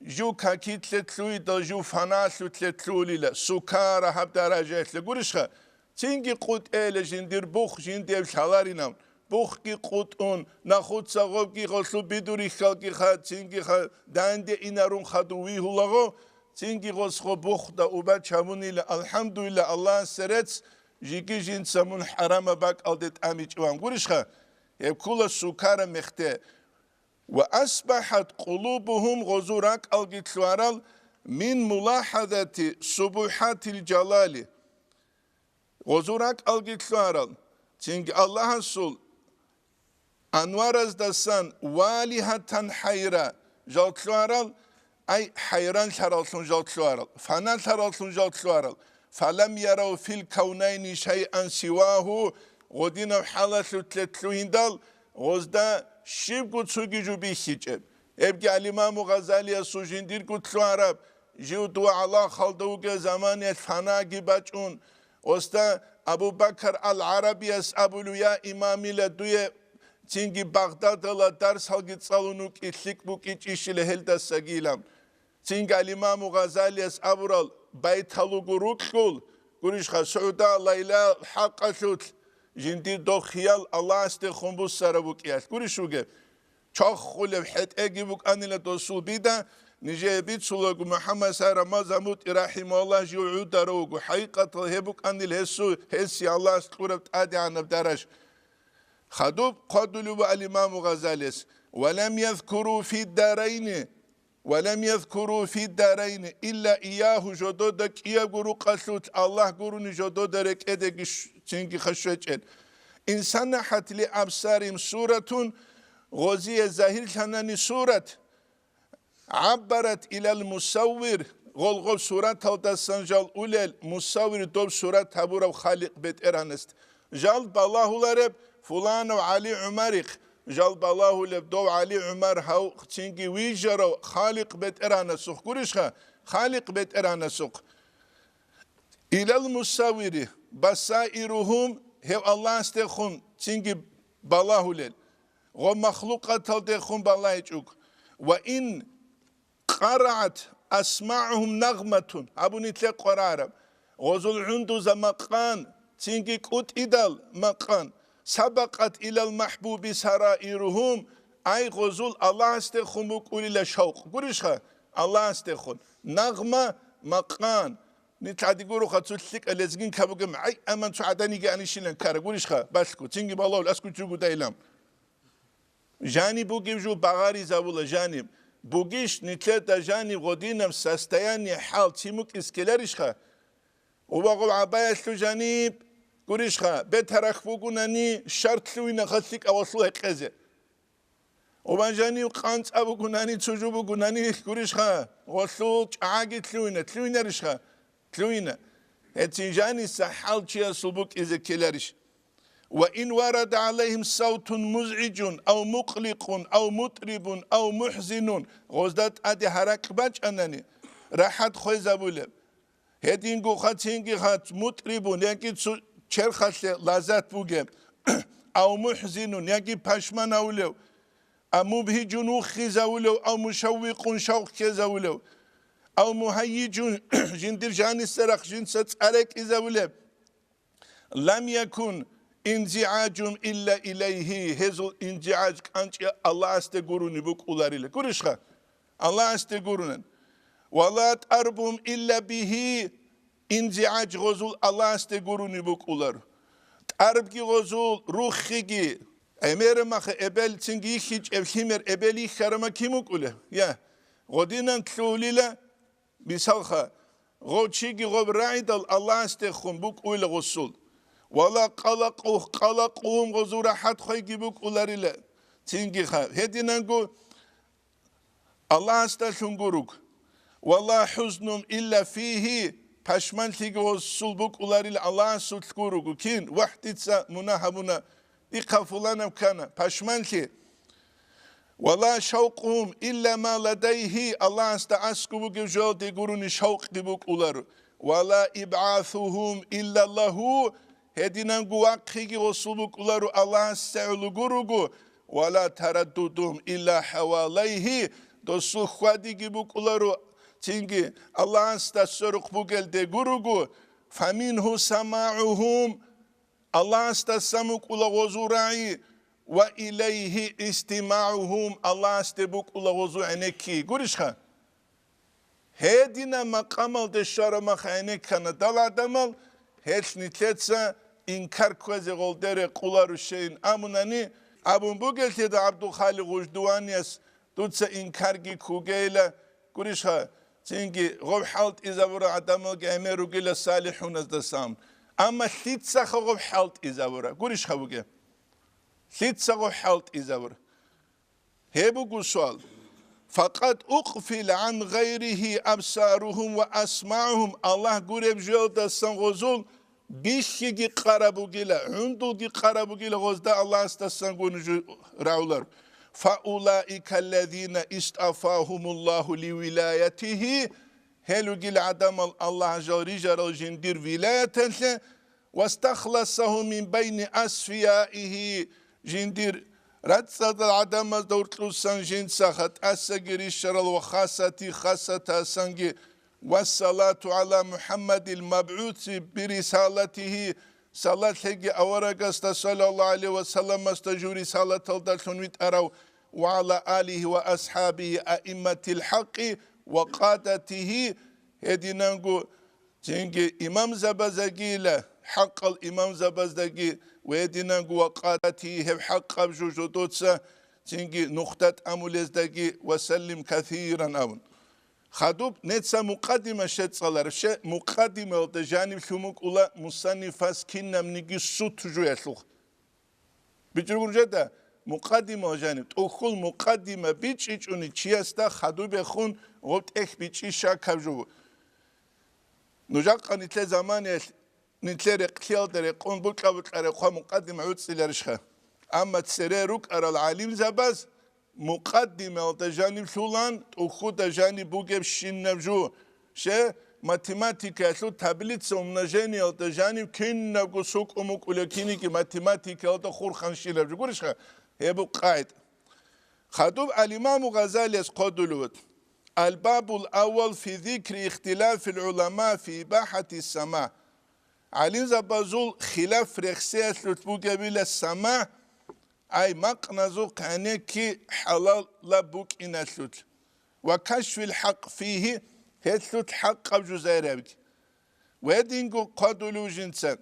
жив какилъе лъугьидал, жив фаналъулъе лъугьулила, сукара гьаб даражаялъе гурищха? Цинги къутӀейила жиндир бух жиндиев лъаларинав, бухги къутӀун, нахуца гъобги гъолъу бидурихьалгиха, цингиха данде инарун хадув вигьулаго, цинги гъосго бухда убач гьабунила, алхӀамдулилла, Аллагьасе рецц, жиги жинца мун хӀарамаб бакӀалде тӀамичӀван гурищха? Гьеб ккула сукара мехте. «Ва асбахӀат къулубугьум», гъозул ракӀалги лъугьарал, «мин мулахӀазати субухӀатил жалали», гъозул ракӀалги лъугьарал, цинги Аллагьасул анвараздасан валигьатан хӀайра жал лъугьарал, ай, хӀайранлъараллъун жал лъугьарал, фаналъараллъун жал лъугьарал, «фалам ярав фил кавнайни шайъан сивагьу», гъодинаб хӀалалъулъе лъугьиндал, гъозда щибго цуги жо бихьичӀеб. Гьебги ал-Имаму Гъазалиясул жиндирго лъугьараб, жив дова гӀалахалда вугев заманаялъ фанаги бачӀун, гъосда Абу Бакар ал-ГӀарабияс абулев: «Я имамила, дуе цинги Багъдадала дарсалги цӀалун вукӀи, лъикӀ букӀичӀищила гьелдасагилан». Цинги ал-Имаму Гъазалияс абурал байтал руго рукьул, гурищха, СугӀда Лайлал хӀакъалъулъ, жиндир дохиял Аллагьасде хун буссараб букӀиялъ. Гурищ бугеб? Чохулеб хӀетӀеги букӀанила досул бида, нижее бицулаго, МухӀаммад Сай Рамазан мутӀи рахӀимагьуллагь жив гӀударав вуго. ХӀакъикъаталда гьеб букӀанила гьесул, гьесие Аллагьас кьураб тӀадегӀанаб дараж. Хадуб хъвадулев вуго ал-Имаму Гъазалияс. Ва лам язкуру фиддарайни, ва лам язкуру фиддарайни илла иягьу, жодода кӀиябго рукъалъулъ Аллагь гурони жодода рекӀедаги щ-, цинги хъа щвечӀел. Ин санахӀат ли абсарим суратун, гъозие загьирлъанани сурат, гӀаббарат илал мусаввир, гъолгъоб сураталдасан жал улел, мусаввир доб сурат гьабурав Халикъ БетӀергьанасда. Жал балагьулареб фуланав ГӀали ГӀумарихъ, жал балагьулеб дов ГӀали ГӀумар гьав цинги вижарав Халикъ БетӀергьанасухъ гурищха, Халикъ БетӀергьанасухъ. Илал мусаввири басаиругьум, гьев Аллагьасдехун цинги балагьулел, гъо махлукъаталдехун балагьичӀого. Ва ин къарагӀат асмагӀугьум нагъматун, абуни лъе къварараб, гъозул гӀундуза макъан, цинги кӀутӀидал макъан, сабакъат илал махӀбуби сараиругьум, ай гъозул Аллагьасдехун букӀулила шавкъ. Гурищха, Аллагьасдехун. Нагъма, макъан. Нилъ гӀади гуроха цо лъикӀа лезгинка бугеб, гӀай, аман цо гӀаданиги анищилан ккара. Гурищха, балъго, цинги балагьул аскӀучӀ ругодайилан. Жаниб бугеб жо багъаризабула жаниб. Бугищ нилъеда жаниб гъодинаб состояние хӀал цин букӀиз ккеларищха? Убагъул гӀабаялъул жаниб гурищха, бетарахь бугунани, шарт лъугьина халлъи кӀавалъул гьекъезе. Убан жанив къанцӀа бугунани, цужу бугунани гурищха, гъолъул чӀагӀаги лъугьина, лъугьинарищха? Лъугьина. Гьецин жаниса хӀал чиясул букӀизе ккеларищ? Ва ин варада гӀалайгьим савтун музгӀижун, ав мукъликъун, ав мутӀрибун, ав мухӀзинун, гъозда тӀаде гьаракь бачӀанани, рахӀат хвезабулеб. Гьединго хъацинги хъац мутӀрибун, яги цу-, черхалъе лазат бугеб, ав мухӀзинун, яги пашманавулев, а мубгьижун вухизавулев, ав мушаввикъун шавкъ ккезавулев, ав мугьаййижун жиндир жанисарахъ жинца цӀа рекӀизавулеб. Лам якун инзигӀажум илла илайгьи, гьезул инзигӀаж кӀанчӀи Аллагьасде гурони букӀуларила. Гурищха? Аллагьасде гуронан. Ва ла тӀарбум илла бигьи, инзигӀаж гъозул Аллагьасде гурони букӀулар. ТӀарбги гъозул, руххиги, гӀемераб маха эбел цинги йихьичӀеб лъимер эбел йихьарама кин вукӀулев? Я, гъодинан лъугьулила, мисалха, гъов чиги гъоб рагӀидал Аллагьасдехун букӀуйла гъусул. Ва ла къалакъу-, къалакъугьум гъозул рахӀат хвейги букӀуларила. Цинги ха-, гьединанго Аллагьасдалъун гуруг. Ва ла хӀузнум илла фигьи, пашманлъиги гъосул букӀуларил Аллагьасулъ гуругу. Кин? ВахӀ, дица мунагь гьабуна, дихъа фуланаб ккана, пашманлъи. Ва ла шавкъугьум илла ма ладайгьи, Аллагьасда аскӀуб бугев жоялде гурони шавкъги букӀуларо. Ва ла ибгӀасугьум илла лагьу, гьединанго вахъиги гъосул букӀуларо Аллагьас сагӀулугу руго, ва ла тараддудум илла хӀавалайгьи, досул хьвадиги букӀуларо, цинги Аллагьасда сверухъ бугелде гуруго, фамингьу самагӀугьум, Аллагьасдасан букӀула гъозул рагӀи, ва илайгьи истимагӀугьум, Аллагьасде букӀула гъозул гӀенекки. Гурищха? Гьедина макъамалде щвараб мах гӀенеккана дала гӀадамал, гьелъ нилъеца инкар кквезе гъолдере къуларущейин абунани, абун бугелъида ГӀабдулхаликъ Гъуждуванияс, дуца инкарги ккугейила, гурищха, цинги гъоб хӀалтӀизабура гӀадамалги гӀемер ругила салихӀуназдасан. Амма лъицаха гъоб хӀалтӀизабура, гурищха бугеб? Лъицаго хӀалтӀизабур. Гьеб буго суал. Факъат укъфил гӀан гъайригьи абсаругьум ва асмагӀугьум, Аллагь гуреб жоялдасан гъозул бихьиги къараб бугила, гӀундулги къараб бугила гъозда Аллагьасдасан гуни жу-, рагӀулар. Фаулаика аллазина истафагьумуллагьу ливилаятигьи, гьел ругил гӀадамал Аллагь жал рижарал жиндир вилаяталъе, вастахласагьу мин байни асфияигьи, жиндир рацӀцӀадал гӀадамазда уркьусан жинца хатӀасаги рищарал ва хасати хасатасанги, вассалату гӀала МухӀаммадил мабгӀуси бирисалатигьи, салат лъеги аварагасда саллаллагьу гӀалайгьи ва салламасда жури салаталдалъун витӀарав, ва гӀала алигьи ва асхӀабигьи аимматил хӀакъи ва къадатигьи, гьединанго цинги имамзабаздагила, хӀакъал имамзабаздаги ва гьединанго ва къадатигьи гьеб хӀакъаб жужудуца цинги нухда тӀамулездаги ва саллим касиран абун. Хадуб неца мукъаддима щецӀалареб, ще мукъаддимаялда жаниб лъумукӀула мусаннифас кинабниги сут жуялъухъ. БичӀчӀугун жеда мукъаддимал жаниб, тӀухьул мукъаддима бичӀчӀичӀони чиясда хадубехун гъоб тӀехь бичӀчӀи щакаб жо. Нужахъа нилъер заманиялъ, нилъер рекълъиялда рекъон букьа-букьа рехъва мукъаддима гӀуцӀиларищха? Амма цере рукӀарал гӀалимзабаз мукъаддимаялда жаниб лъулан, тӀухьуда жаниб бугебщинаб жо. Ще, математикаялъул таблица умножениялда жаниб кинабго сукӀу-мукӀула киниги математикаялда хурханщинаб жо. Гурищха? Гьеб къагӀида. Хадуб ал-Имаму Гъазалияс хъодулев вуго: «Албабул аввал фи зикри ихтилафил гӀулама фи ибахати сама». ГӀалимзабазул хилаф рехсеялъулъ бугебила сама, ай, макъназухъ гӀенекки хӀалалаб букӀиналъулъ, ва кашфил хӀакъ фигьи, гьелъулъ хӀакъаб жузайрабги. Гьединго хъвадулев жинца.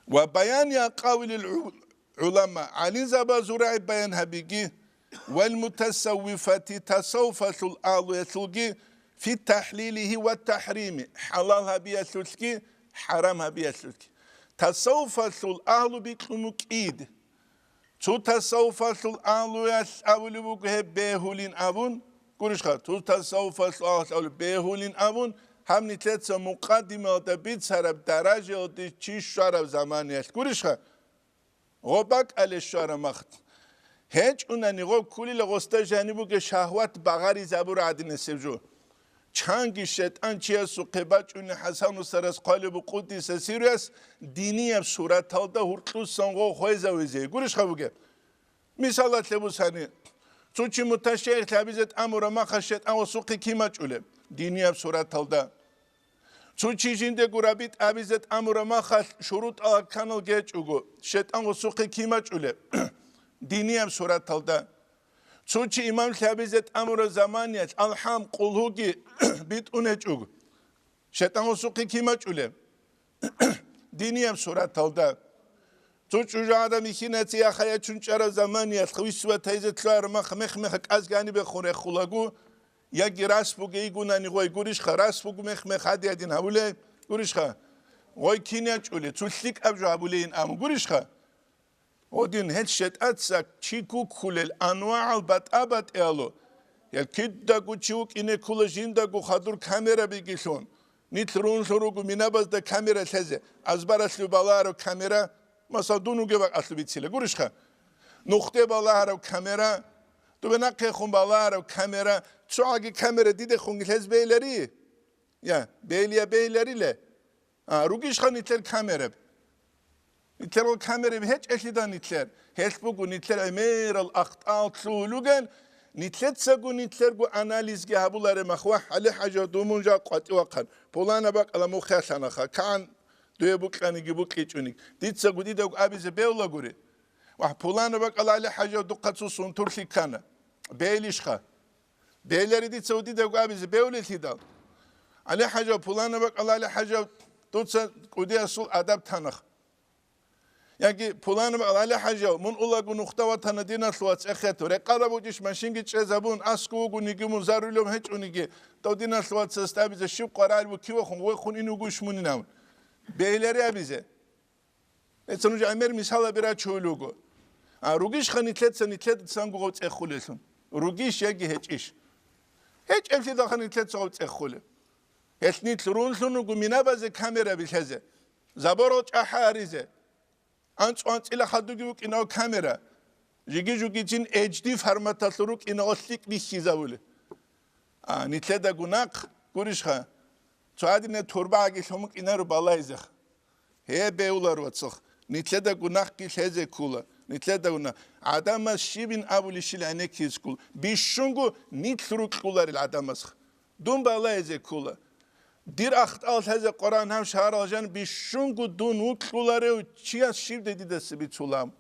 Ва баяни акъавилил гӀу-, гӀулама, гӀалимзабазул рагӀи баян гьабиги, вал мутасаввифати, тасаввуфалъул агьлуялъулги, фи тахӀлилихи ва тахӀрими, хӀалал гьабиялъулъги, хӀарам гьабиялъулъги. Тасаввуфалъул агьлу бикьун букӀин. Цо тасаввуфалъул агьлуялъ абулеб буго гьеб бегьулин абун, гурищха, цо тасаввуфалъул агьлуялъ абулеб бегьулин абун, гьаб нилъеца мукъаддимаялда бицараб даражаялде чи щвараб заманиялъ, гурищха, гъоб бакӀалде щвараб махт. ГьечӀунани гъоб кколила гъосда жаниб бугеб шагьват багъаризабураб гӀадинасеб жо. Чанги шайтӀан чиясухъе бачӀунеб ХӀасан устарас хъвалеб буго къуддиса сирруяс динияб сураталда гьуркьусан гъо хвезавизе. Гурищха бугеб? Мисалалъе бусани, цо чи муташайихлъи гьабизе тӀамураб махалъ шайтӀан гъосухъе кин бачӀулеб? Динияб сураталда. Цо чи жиндего рабитӀа гьабизе тӀамураб махалъ шурутӀал арканал гьечӀого, шайтӀан гъосухъе кин бачӀулеб? Динияб сураталда. Цо чи имамлъи гьабизе тӀамураб заманиялъ алхӀам, къулгьуги битӀун гьечӀого, шайтӀан гъосухъе кин бачӀулеб? Динияб сураталда. Цо чӀужугӀадан михьинацияхъ ячун чӀараб заманиялъ висватайзе лъугӀараб мах мех-мех кӀазги гьанибехун рехулаго, яги рас бугей гунани гъой, гурищха, рас буго мех-мех гьади-гьадин гьабулей, гурищха, гъой кин ячӀулей, цо лъикӀаб жо гьабулейин абун, гурищха? Гъодин гьел шайтӀаца чи куккулел анвагӀал батӀа-батӀиялъул, гьел кидаго чи вукӀине ккола жиндаго хадур камера бигелъун. Нилъ рунлъун руго минабазда камера лъезе, азбаралъув балагьарав камера, масал, дун вугеб бакӀалъуб бицила, гурищха? Нухде балагьарав камера, дубе нахъехун балагьарав камера, цогӀаги камера дидехунги лъез бейилари? Я, бейли я бейилариле? А, ругищха нилъер камераб? Нилъер камераб гьечӀелъида нилъер? Гьелъ буго нилъер гӀемерал ахтӀал лъугьулугел, нилъецаго нилъерго анализги гьабулареб мах, вагь, ГӀали-хӀажа, дун мун жа къватӀивахъан, пулана бакӀала мухъ ялъанаха, кагӀан дуе букьаниги букьичӀони. Дицаго дидаго абизе бевлагури. Вагь, пулана бакӀала ГӀали-хӀажа духъа цо сунтурлъи ккана. Бейлищха? Бейлари дица удидаго абизе бевлелъидал. ГӀали-хӀажав, пулана бакӀала ГӀали-хӀажав, дуца кӀудиясул адаб танах. Яги пулана бакӀала ГӀали-хӀажав, мун улаго нухда ватана диналъул вац эхету. Рекъараб бучӀищ машинги чӀезабун, аскӀов вугониги мун зарулев гьечӀониги, дов диналъул вацасда абизе щиб къваригӀел букивахун, вехун ин вугойищ мунин абун. Бейлари абизе. Гьеца нуж гӀемер мисалаби рачулел руго. А, ругищха нилъеца нилъеда цанго гъов цӀехулелъун? Ругищ яги гьечӀищ? ГьечӀеблъидалха нилъеца гъов цӀехулеб. Гьелъ нилъ рунлъун руго минабазе камераби лъезе. Заборал чӀахӀа гьаризе. АнцӀу-анцӀила хадуги вукӀинав камера. Жиги-жугицин H D форматалъур рукӀинав лъикӀ бихьизавули. А, нилъеда гунахъ, гурищха, цо гьадинаб турбагӀаги лъумукӀинаро балайзех. Гье, беулар, вацах, нилъеда гунахъги лъезе ккула, нилъеда гунахъ. ГӀадамаз щибин абулищил гӀенеккизе ккула, бищунго нилъ рукьуларел гӀадамазха. Дун балайзе ккула. Дир ахтӀал лъезе Къуран гьав шагьарал жан бищунго дун вукьуларев чияс щибде дидаса бицулам?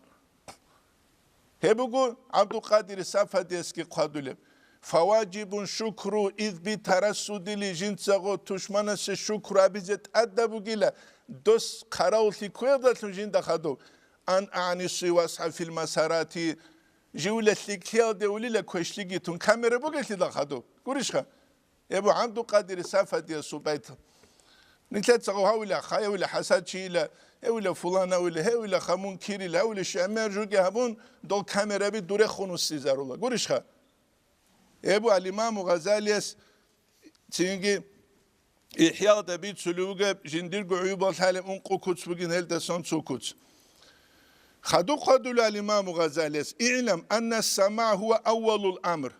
Гьеб буго ГӀабдулкъадир Сафадиясги хъвадулеб: «Фаважибун шукру, из би тарассудили», жинцаго тушманасе шукру абизе тӀадаб бугила, дос хъаравуллъи кквеялдалъун жинда хадув, ан агӀнису васхӀа фил масарати, Живла лъикӀлъиялде улила квешлъиги тун камера бугелъидал хадуб. Гурищха? Эбу ГӀабдулкъадир Сафадиясул байтал. Нилъеца гъов гьавила, хаяв вила, хӀасад чийила, гьевила, фулан гьавила, гьевила, хамун кирила, гьавила, шемер жуги гьабун, дол камераби дурехун уссизарула. Гурищха? Эбу алимаму Гъазалияс цинги ИхӀялда бицулев вугеб, жиндирго гӀуюбал лъалеб ункъо куц бугин, гьелдасан цо куц. Хадуб хъвадулев алимаму Гъазалияс: «ИгӀлам анна самагӀ гьува аввалул амр».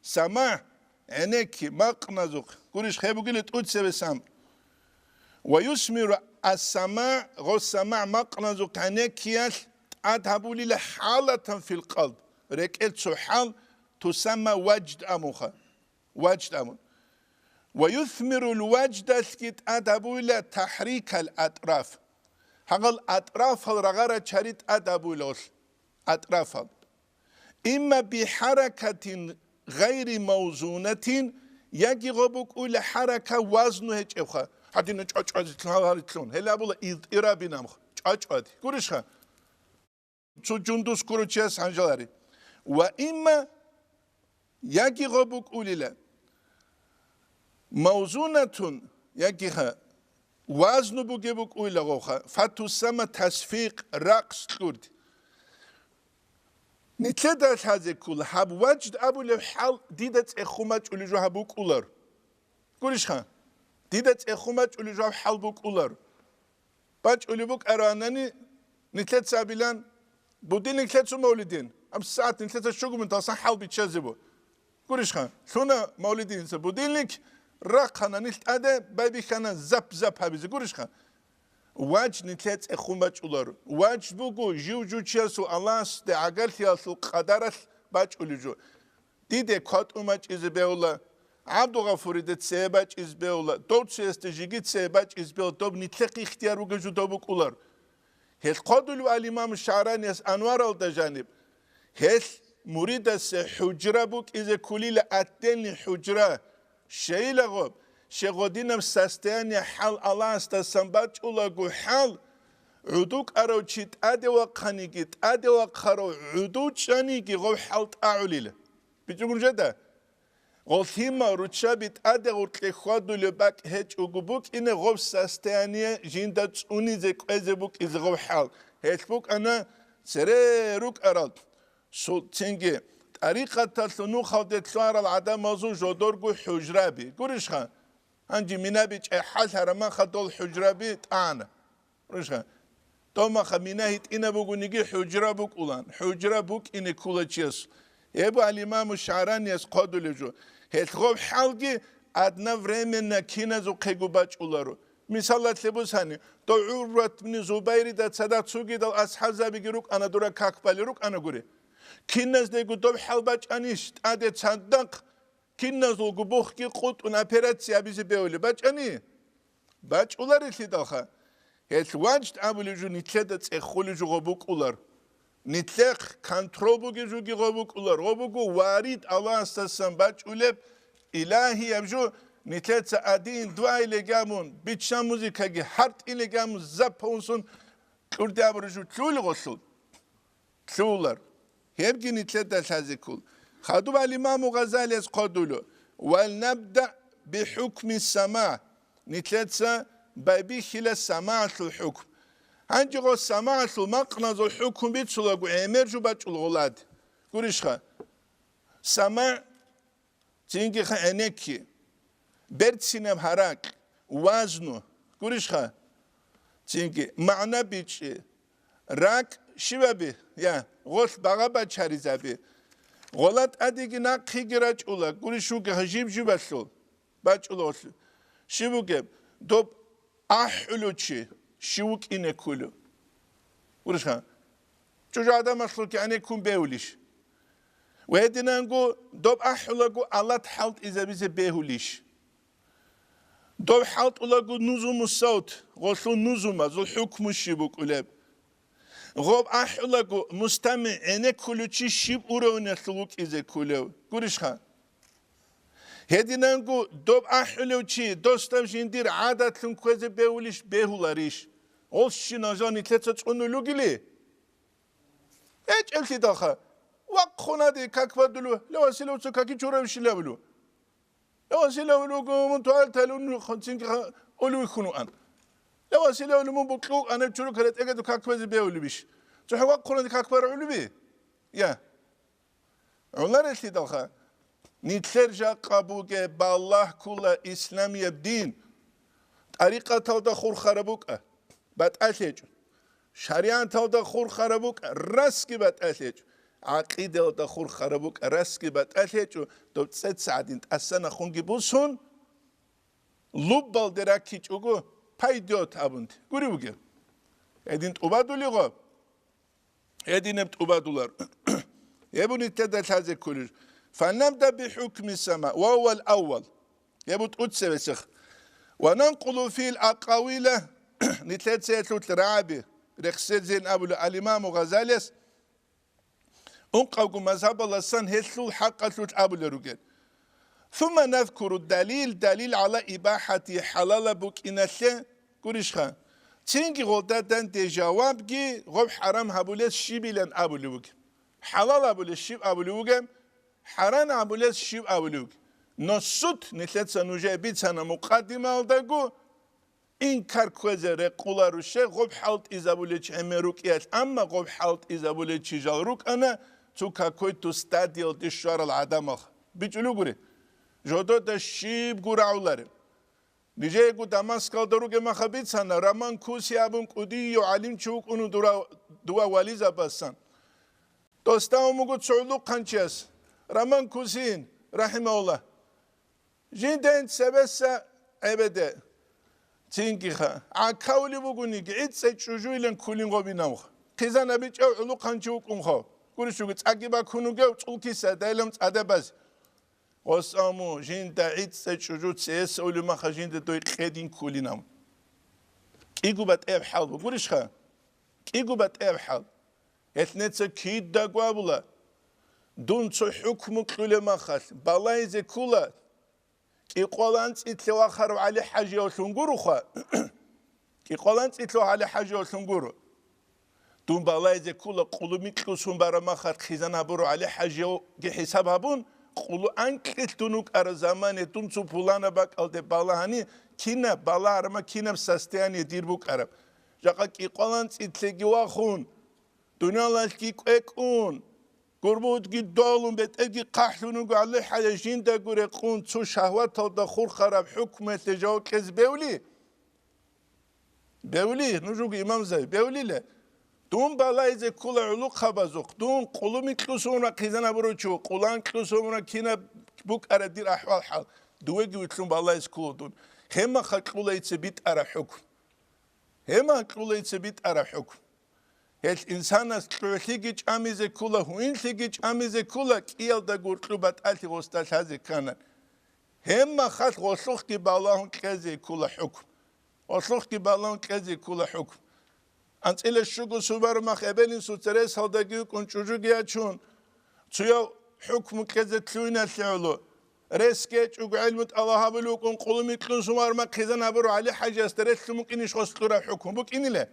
СамагӀ, гӀенекки, макъназухъ, гурищ, хеб бугила тӀуцебес амр. «Ва юсмиру ас-самагӀ», гъос самагӀ макъназухъ гӀенеккиялъ тӀад гьабулила хӀалатан фил къалб, рекӀел цо хӀал, тусамма важд амуха. Важд абун. Ва юсмирул важдалъги тӀад гьабуйла тахӀрикал атӀраф. Гьагъал атӀрафал рагъара чари тӀад гьабуйла гъолъ. АтӀрафал. Имма бихӀаракатин гъайри мавзунатин, яги гъо букӀуйла хӀарака вазну гьечӀебха. Гьадина чӀвачӀвазилъун, гьал гьарилъун. Гьел абула илтӀирабинамх. ЧӀвачӀвади. Гурищха? Цо жундус гуру чияс гьанжалари. Ва имма яги гъо букӀулила. Мавзунатун, яги ха, вазну буге букӀуйла гъовха, фатусама тасфикъ, ракъс кьурд. Нилъеда лъазе ккула, гьаб важд абулев хӀал дида цӀехун бачӀулев жо гьаб букӀулар. Гурищха? Дида цӀехун бачӀулев жо гьаб хӀал букӀулар. БачӀулеб букӀаранани, нилъеца абилан, будильник лъецун мавлидин, гьаб сагӀат нилъеца щугумин талсан хӀал биччазе бу. Гурищха, лъуна мавлидиница будильник, рахъана нилъ тӀаде, байбихьана зап-зап гьабизе. Гурищха? Вач нилъе цӀехун бачӀулар. Вач буго жив-жучиясул Аллагьасде гӀагарлъиялъул къадаралъ бачӀулев жо. Диде кватӀун бачӀизе бегьула, ГӀабдулгъафуриде цее бачӀиз бегьула, дов цоясде жиги цее бачӀиз бегьула, доб нилъехъе ихтияр бугев жо доб букӀулар. Гьел хъодулев ал-Имам ШагӀранияс Анваралда жаниб, гьелъ муридасе хӀужра букӀизе ккулила, отдельный хӀужра, щайила гъоб, щай гъодинаб состояние хӀал Аллагьасдасан бачӀулаго хӀал, гӀуду кӀарав чи тӀаде вахъаниги, тӀаде вахъарав гӀуду чӀаниги гъов хӀал тӀагӀулила. БичӀчӀугун жеда? Гъолъимал руччаби тӀаде гъоркье хьвадулеб бакӀ гьечӀого букӀине гъоб состояние жинда цӀунизе кӀвезе букӀизе гъоб хӀал. Гьелъ букӀана цере рукӀарал, су-, цинги тӀарикъаталъул нухалде лъугьарал гӀадамазул жодорго хӀужраби. Гурищха? Гьанже минаби чӀехӀалъарамаха дол хӀужраби тӀана. Рушха. Томаха мина гьитӀина бугониги хӀужра букӀулан, хӀужра букӀине ккула чияс. Гьеб ал-Имаму ШагӀранияс хъодулев жо. Гьелъ гъоб хӀалги одновременно киназухъего бачӀуларо. Мисалалъе бусани, дов ГӀурват ибн Зубайрида цадахъ цогидал асхӀабзабиги рукӀана, дора как бали рукӀана гури. Киназдего доб хӀал бачӀанищ, тӀаде цадахъ киназулго бухги къутӀун операция гьабизе бегьулеб бачӀани? БачӀуларелъидалха, гьелъ ваджд абулев жо нилъеда цӀехолев жо гъо букӀулар. Нилъехъ контрол бугев жоги гъо букӀулар. Гъо буго варид Аллагьасдасан бачӀулеб илагьияб жо, нилъеца один-два илегамун, бичча музыкаги гьартӀиле гамун, запаунсун кьурде абурев жо лъугьули гъолъул. Лъугьулар. Гьебги нилъеда лъазе ккол. Хадуб ал-Имаму Гъазалияс хъодулев: «Вал набда бихӀукми сама». Нилъеца байбихьила самагӀалъул хӀукм. Гьанже гъо самагӀалъул макъназул хӀукм бицулаго гӀемер жо бачӀул гъолад. Гурищха? СамагӀ Цинги ха гӀенекки, берцинаб гьаракь, вазну, гурищха? Цинги магӀна бичӀчӀи, ракӀ щибаби, я, гъолъ багъа бачаризаби. Гъола тӀадеги нахъеги рачӀула, гурищ вугеха жиб-жибалъул, бачӀула гъолъ. Щиб бугеб? Доб ахӀулев чи щив вукӀине ккулев? Гурищха? ЧӀужу гӀадамалъул кигӀане ккун бегьулищ? Ва гьединанго доб ахӀулаго алат хӀалтӀизабизе бегьулищ? Доб хӀалтӀулаго нузуму савт, гъолъул нузумазул хӀукму щиб букӀулеб? Гъоб ахӀулаго мустами гӀенеккулев чи щиб уровнялъул вукӀизе ккулев? Гурищха? Гьединанго доб ахӀулев чи досдаб жиндир гӀадатлъун кквезе бегьулищ, бегьуларищ? Гъолщинал жал нилъеца цӀунул ругели? ГьечӀеблъидалха, Бахъунаде как бадулу, левасилевцо каки чурав шилавлу. Левасилев лугу мун туалеталун хунцинги улуй хунуан. Левасилев лумун буклуг анав чуру каретӀегаду как базе бевлибиш. ЦохӀо бахъунаде как бар улуби? Я. Гьунарелъидалха, нилъер жакъа бугеб балагь ккола исламияб дин, тӀарикъаталда хурхараб букӀа, батӀалъ гьечӀо, шаригӀаталда хурхараб букӀа, расги батӀалъ гьечӀо, гӀакъидалда хурхараб букӀа, расги батӀалъ гьечӀо, доб цӀеца гӀадин тӀасанахунги бусун, луббалде раккичӀого, пайдёт абунти гури бугеб. Гьедин тӀубадулигъо. Гьединаб тӀубадулар. Гьеб нилъеда лъазе кколел. Фанабда бихӀукми сама ва гьувал аввал. Гьеб тӀуцебесех. Ва нанкъулу фил акъавила, нилъеца гьелъулъ рагӀаби, рехсезин абула ал-Имаму Гъазалияс, ункъавго мазгьабаласан гьелъул хӀакъалъулъ абулел ругел. Сумма назкуру далил, далил гӀала ибахӀати, хӀалалаб букӀиналъе гурищха. Цинги гъолда данде жавабги гъоб хӀарам гьабулес щибилан абулев вугеб. ХӀалал абулес щиб абулев вугеб, хӀарам абулес щиб абулев вугеб. Но суд нилъеца нужее бицана мукъадимаялдаго, инкар кквезе рекъоларущей гъоб хӀалтӀизабулел чи гӀемер рукӀиялъ, амма гъоб хӀалтӀизабулел чи жал рукӀана цо какой-то стадиялде щварал гӀадамал. БичӀулев гури, жодода щибго рагӀуларел. Нижеего Дамаскалда ругеб маха бицана, Роман Куси абун кӀудияв гӀалимчи вукӀун дурав, дував вализабасан. Досда умуго цо гӀулухъанчияс, Роман Кусин, рахӀимагьуллагь. Жинда ин цебеса гӀебеде. Цингиха, гӀакавли бугониги, гӀицӀе чӀужуйлан ккулин гъобинавха. Хъизан абичӀав гӀулухъанчи вукӀунха. Гурищуги цӀаги бакун вугев цӀулкиса дайлам цӀадабаз. Гъосаму, жинда гӀицӀе чӀужу цеесаули маха жинда дой къедин ккулинав. КӀиго батӀияб хӀал бугурищха? КӀиго батӀияб хӀал. Гьелъ неца кидаго абула. Дун цо хӀукму кьулеб махалъ, балайзе ккула. КӀикъваланцӀилъе вахарав ГӀали ХӀажиявлъун гуроха. КӀикъваланцӀилъе ГӀали ХӀажиявлъун гуро. Дун балайзе ккула, къулумикьусун бараб махалъ хъизан гьабурав ГӀали ХӀажиявги хӀисаб гьабун, къулу анкьилъ дун вукӀараб замане дун цо пуланаб бакӀалде балагьани, кинаб балагьарма, кинаб состояние дир букӀараб. Жакъа кӀикъваланцӀилъеги вахун, дуниялалъги кӀвекӀун, гурбудги долун, бетӀерги хъахӀлъун вуго ГӀали ХӀажи, жиндаго рекъун цо шагьваталда хурхараб хӀукмуялъе жаваб кьезе бевли? Бевли, нуж вуго имамзаби, бевлила. Дун балайзе ккула гӀулухъабазухъ, дун къулумикьусунра хъизан гьабурав чи, къуланкьусунра кинаб букӀараб дир ахӀвал-хӀал, дуеги вилълъун балайзе ккула дун. Гьеб махалъ кьула дица битӀараб хӀукму. Гьеб махалъ кьула дица битӀараб хӀукму. Гьелъ инсанас кьогӀлъиги чӀамизе ккула, гьуинлъиги чӀамизе ккула, кӀиялда гуркьу батӀалъи гъосда лъазе ккана. Гьеб махалъ гъолъухъги балагьун кьезе ккула хӀукму. Гъолъухъги балагьун кьезе ккула хӀукму. АнцӀила щуго субармах эбел-инсуца ресалдаги вукӀун чӀужуги ячун, цояв хӀукму кьезе лъугьиналъе гӀоло. Рес гьечӀого гӀелму тӀалаб гьабулев вукӀун къулумикьун субармах хъизан гьабурав ГӀали ХӀажиясда релълъун букӀинищ гъос кьураб хӀукму? БукӀинила?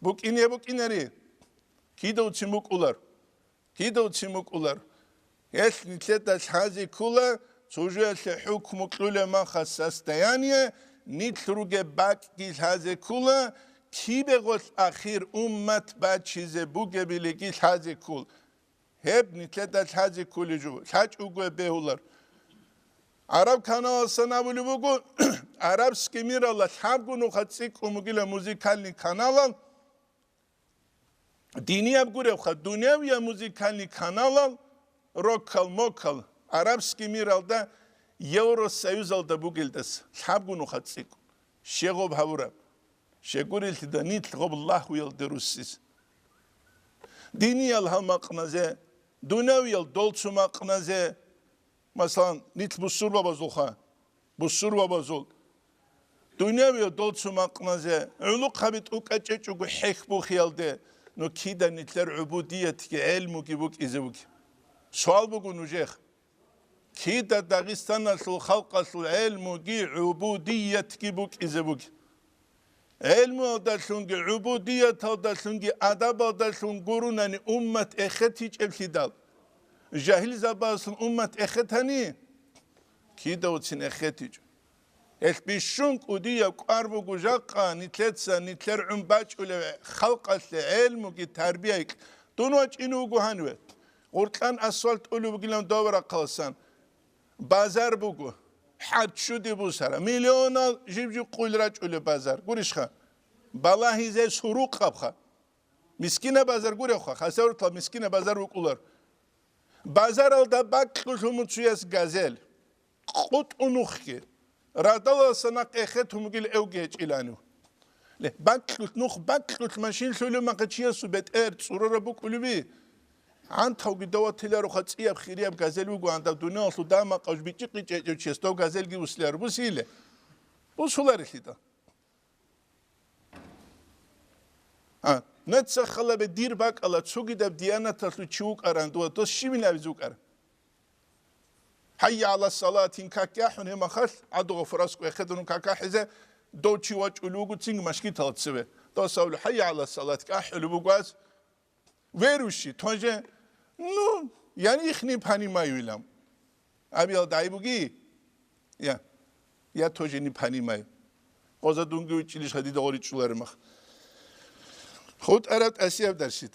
БукӀине букӀинари. Кидавцин букӀулар. Кидавцин букӀулар. Гьелъ нилъеда лъазе ккула, цо жоялъе хӀукму кьулеб махалъ состояние, нилъ ругеб бакӀги лъазе ккула, кибе гъолъ ахир уммат бачизе бугебилиги лъазе ккула. Гьеб нилъеда лъазе кколеб жо, лъачӀого бегьулар. ГӀараб каналалсан абулеб буго, арабский миралда лъабго нуха цӀикӀкӀун бугила музыкальный каналал, динияб гуребха, дунявияб музыкальный каналал, рокал-мокал, арабский миралда Евросоюзалда бугелдаса лъабго нуха цӀикӀкӀун. Щегъуб гьавураб. Щегурелъида нилъ гъоб лагьуялде руссис. Диниял гьал макъназе, дунявиял долцу макъназе, масалан, нилъ бусурбабазулха, бусурбабазул, дунявиял долцу макъназе, гӀулухъаби тӀукӀачӀечӀого хӀехь бухиялде, ну кида нилъер гӀубудиятги гӀелмуги букӀизе буги. Суал буго нужехъ. Кида Дагъистаналъул халкъалъул гӀелмуги гӀубудиятги букӀизе буги. ГӀелмуялдалъунги, гӀубудияталдалъунги, адабалдалъун гурунани уммат эхетичӀеблъидал, жагьилзабазлъун уммат эхетани, кидавцин эхетичӀо. Гьелъ бищун кӀудияб кӀвар буго жакъа нилъеца нилъер гӀун бачӀулев халкъалъе гӀелмуги тарбияги. Дун вачӀине вуго гьаниве. Гъуркьан асфальт тӀулеб бугилан дова рахъаласан. Базар буго. ХӀарччуде бусара. Миллионал жиб-жиб къуйл рачӀулеб базар. Гурищха? Балагьизе сурукъабха. Мискина базар гуревха, хасаврутал мискина базар вукӀулар. Базаралда бакьулъ муцуяс газел. КъутӀу нухги. Радаласа нахъ эхетун бугил эвги гьечӀиланив. Ле, бакьулъ, нух бакьулъ машин лъулев махъа чиясу бетӀер цӀурара букӀулеби? ГӀантавги даватиларуха цӀияб хирияб газел вугоан дав дуниялалъул дагьа-макъав бичӀчӀи-къичӀечӀев чияс дов газелги вуслиар бусиле? Бусуларелъидал. А, нуца халабе дир бакӀала цогидаб диянаталъул чи вукӀаран дова, дос щибин абизе вукӀара? ХӀайя гӀала салатин какги ахӀун гьемахалъ, гӀадуга фурасго эхедун какахӀизе, дов чи вачӀулев вуго цинги машгитал цеве. Дос абулеб, хӀайя гӀала салат, кӀахӀулеб буго ас. Верующий, тоже, ну, я их не понимаю илам. Абиал дай буги? Я, я тоже не понимаю. Къоза дунги училищ гьадида гъоричӀуларемах. ХутӀараб тӀасияб дарсид.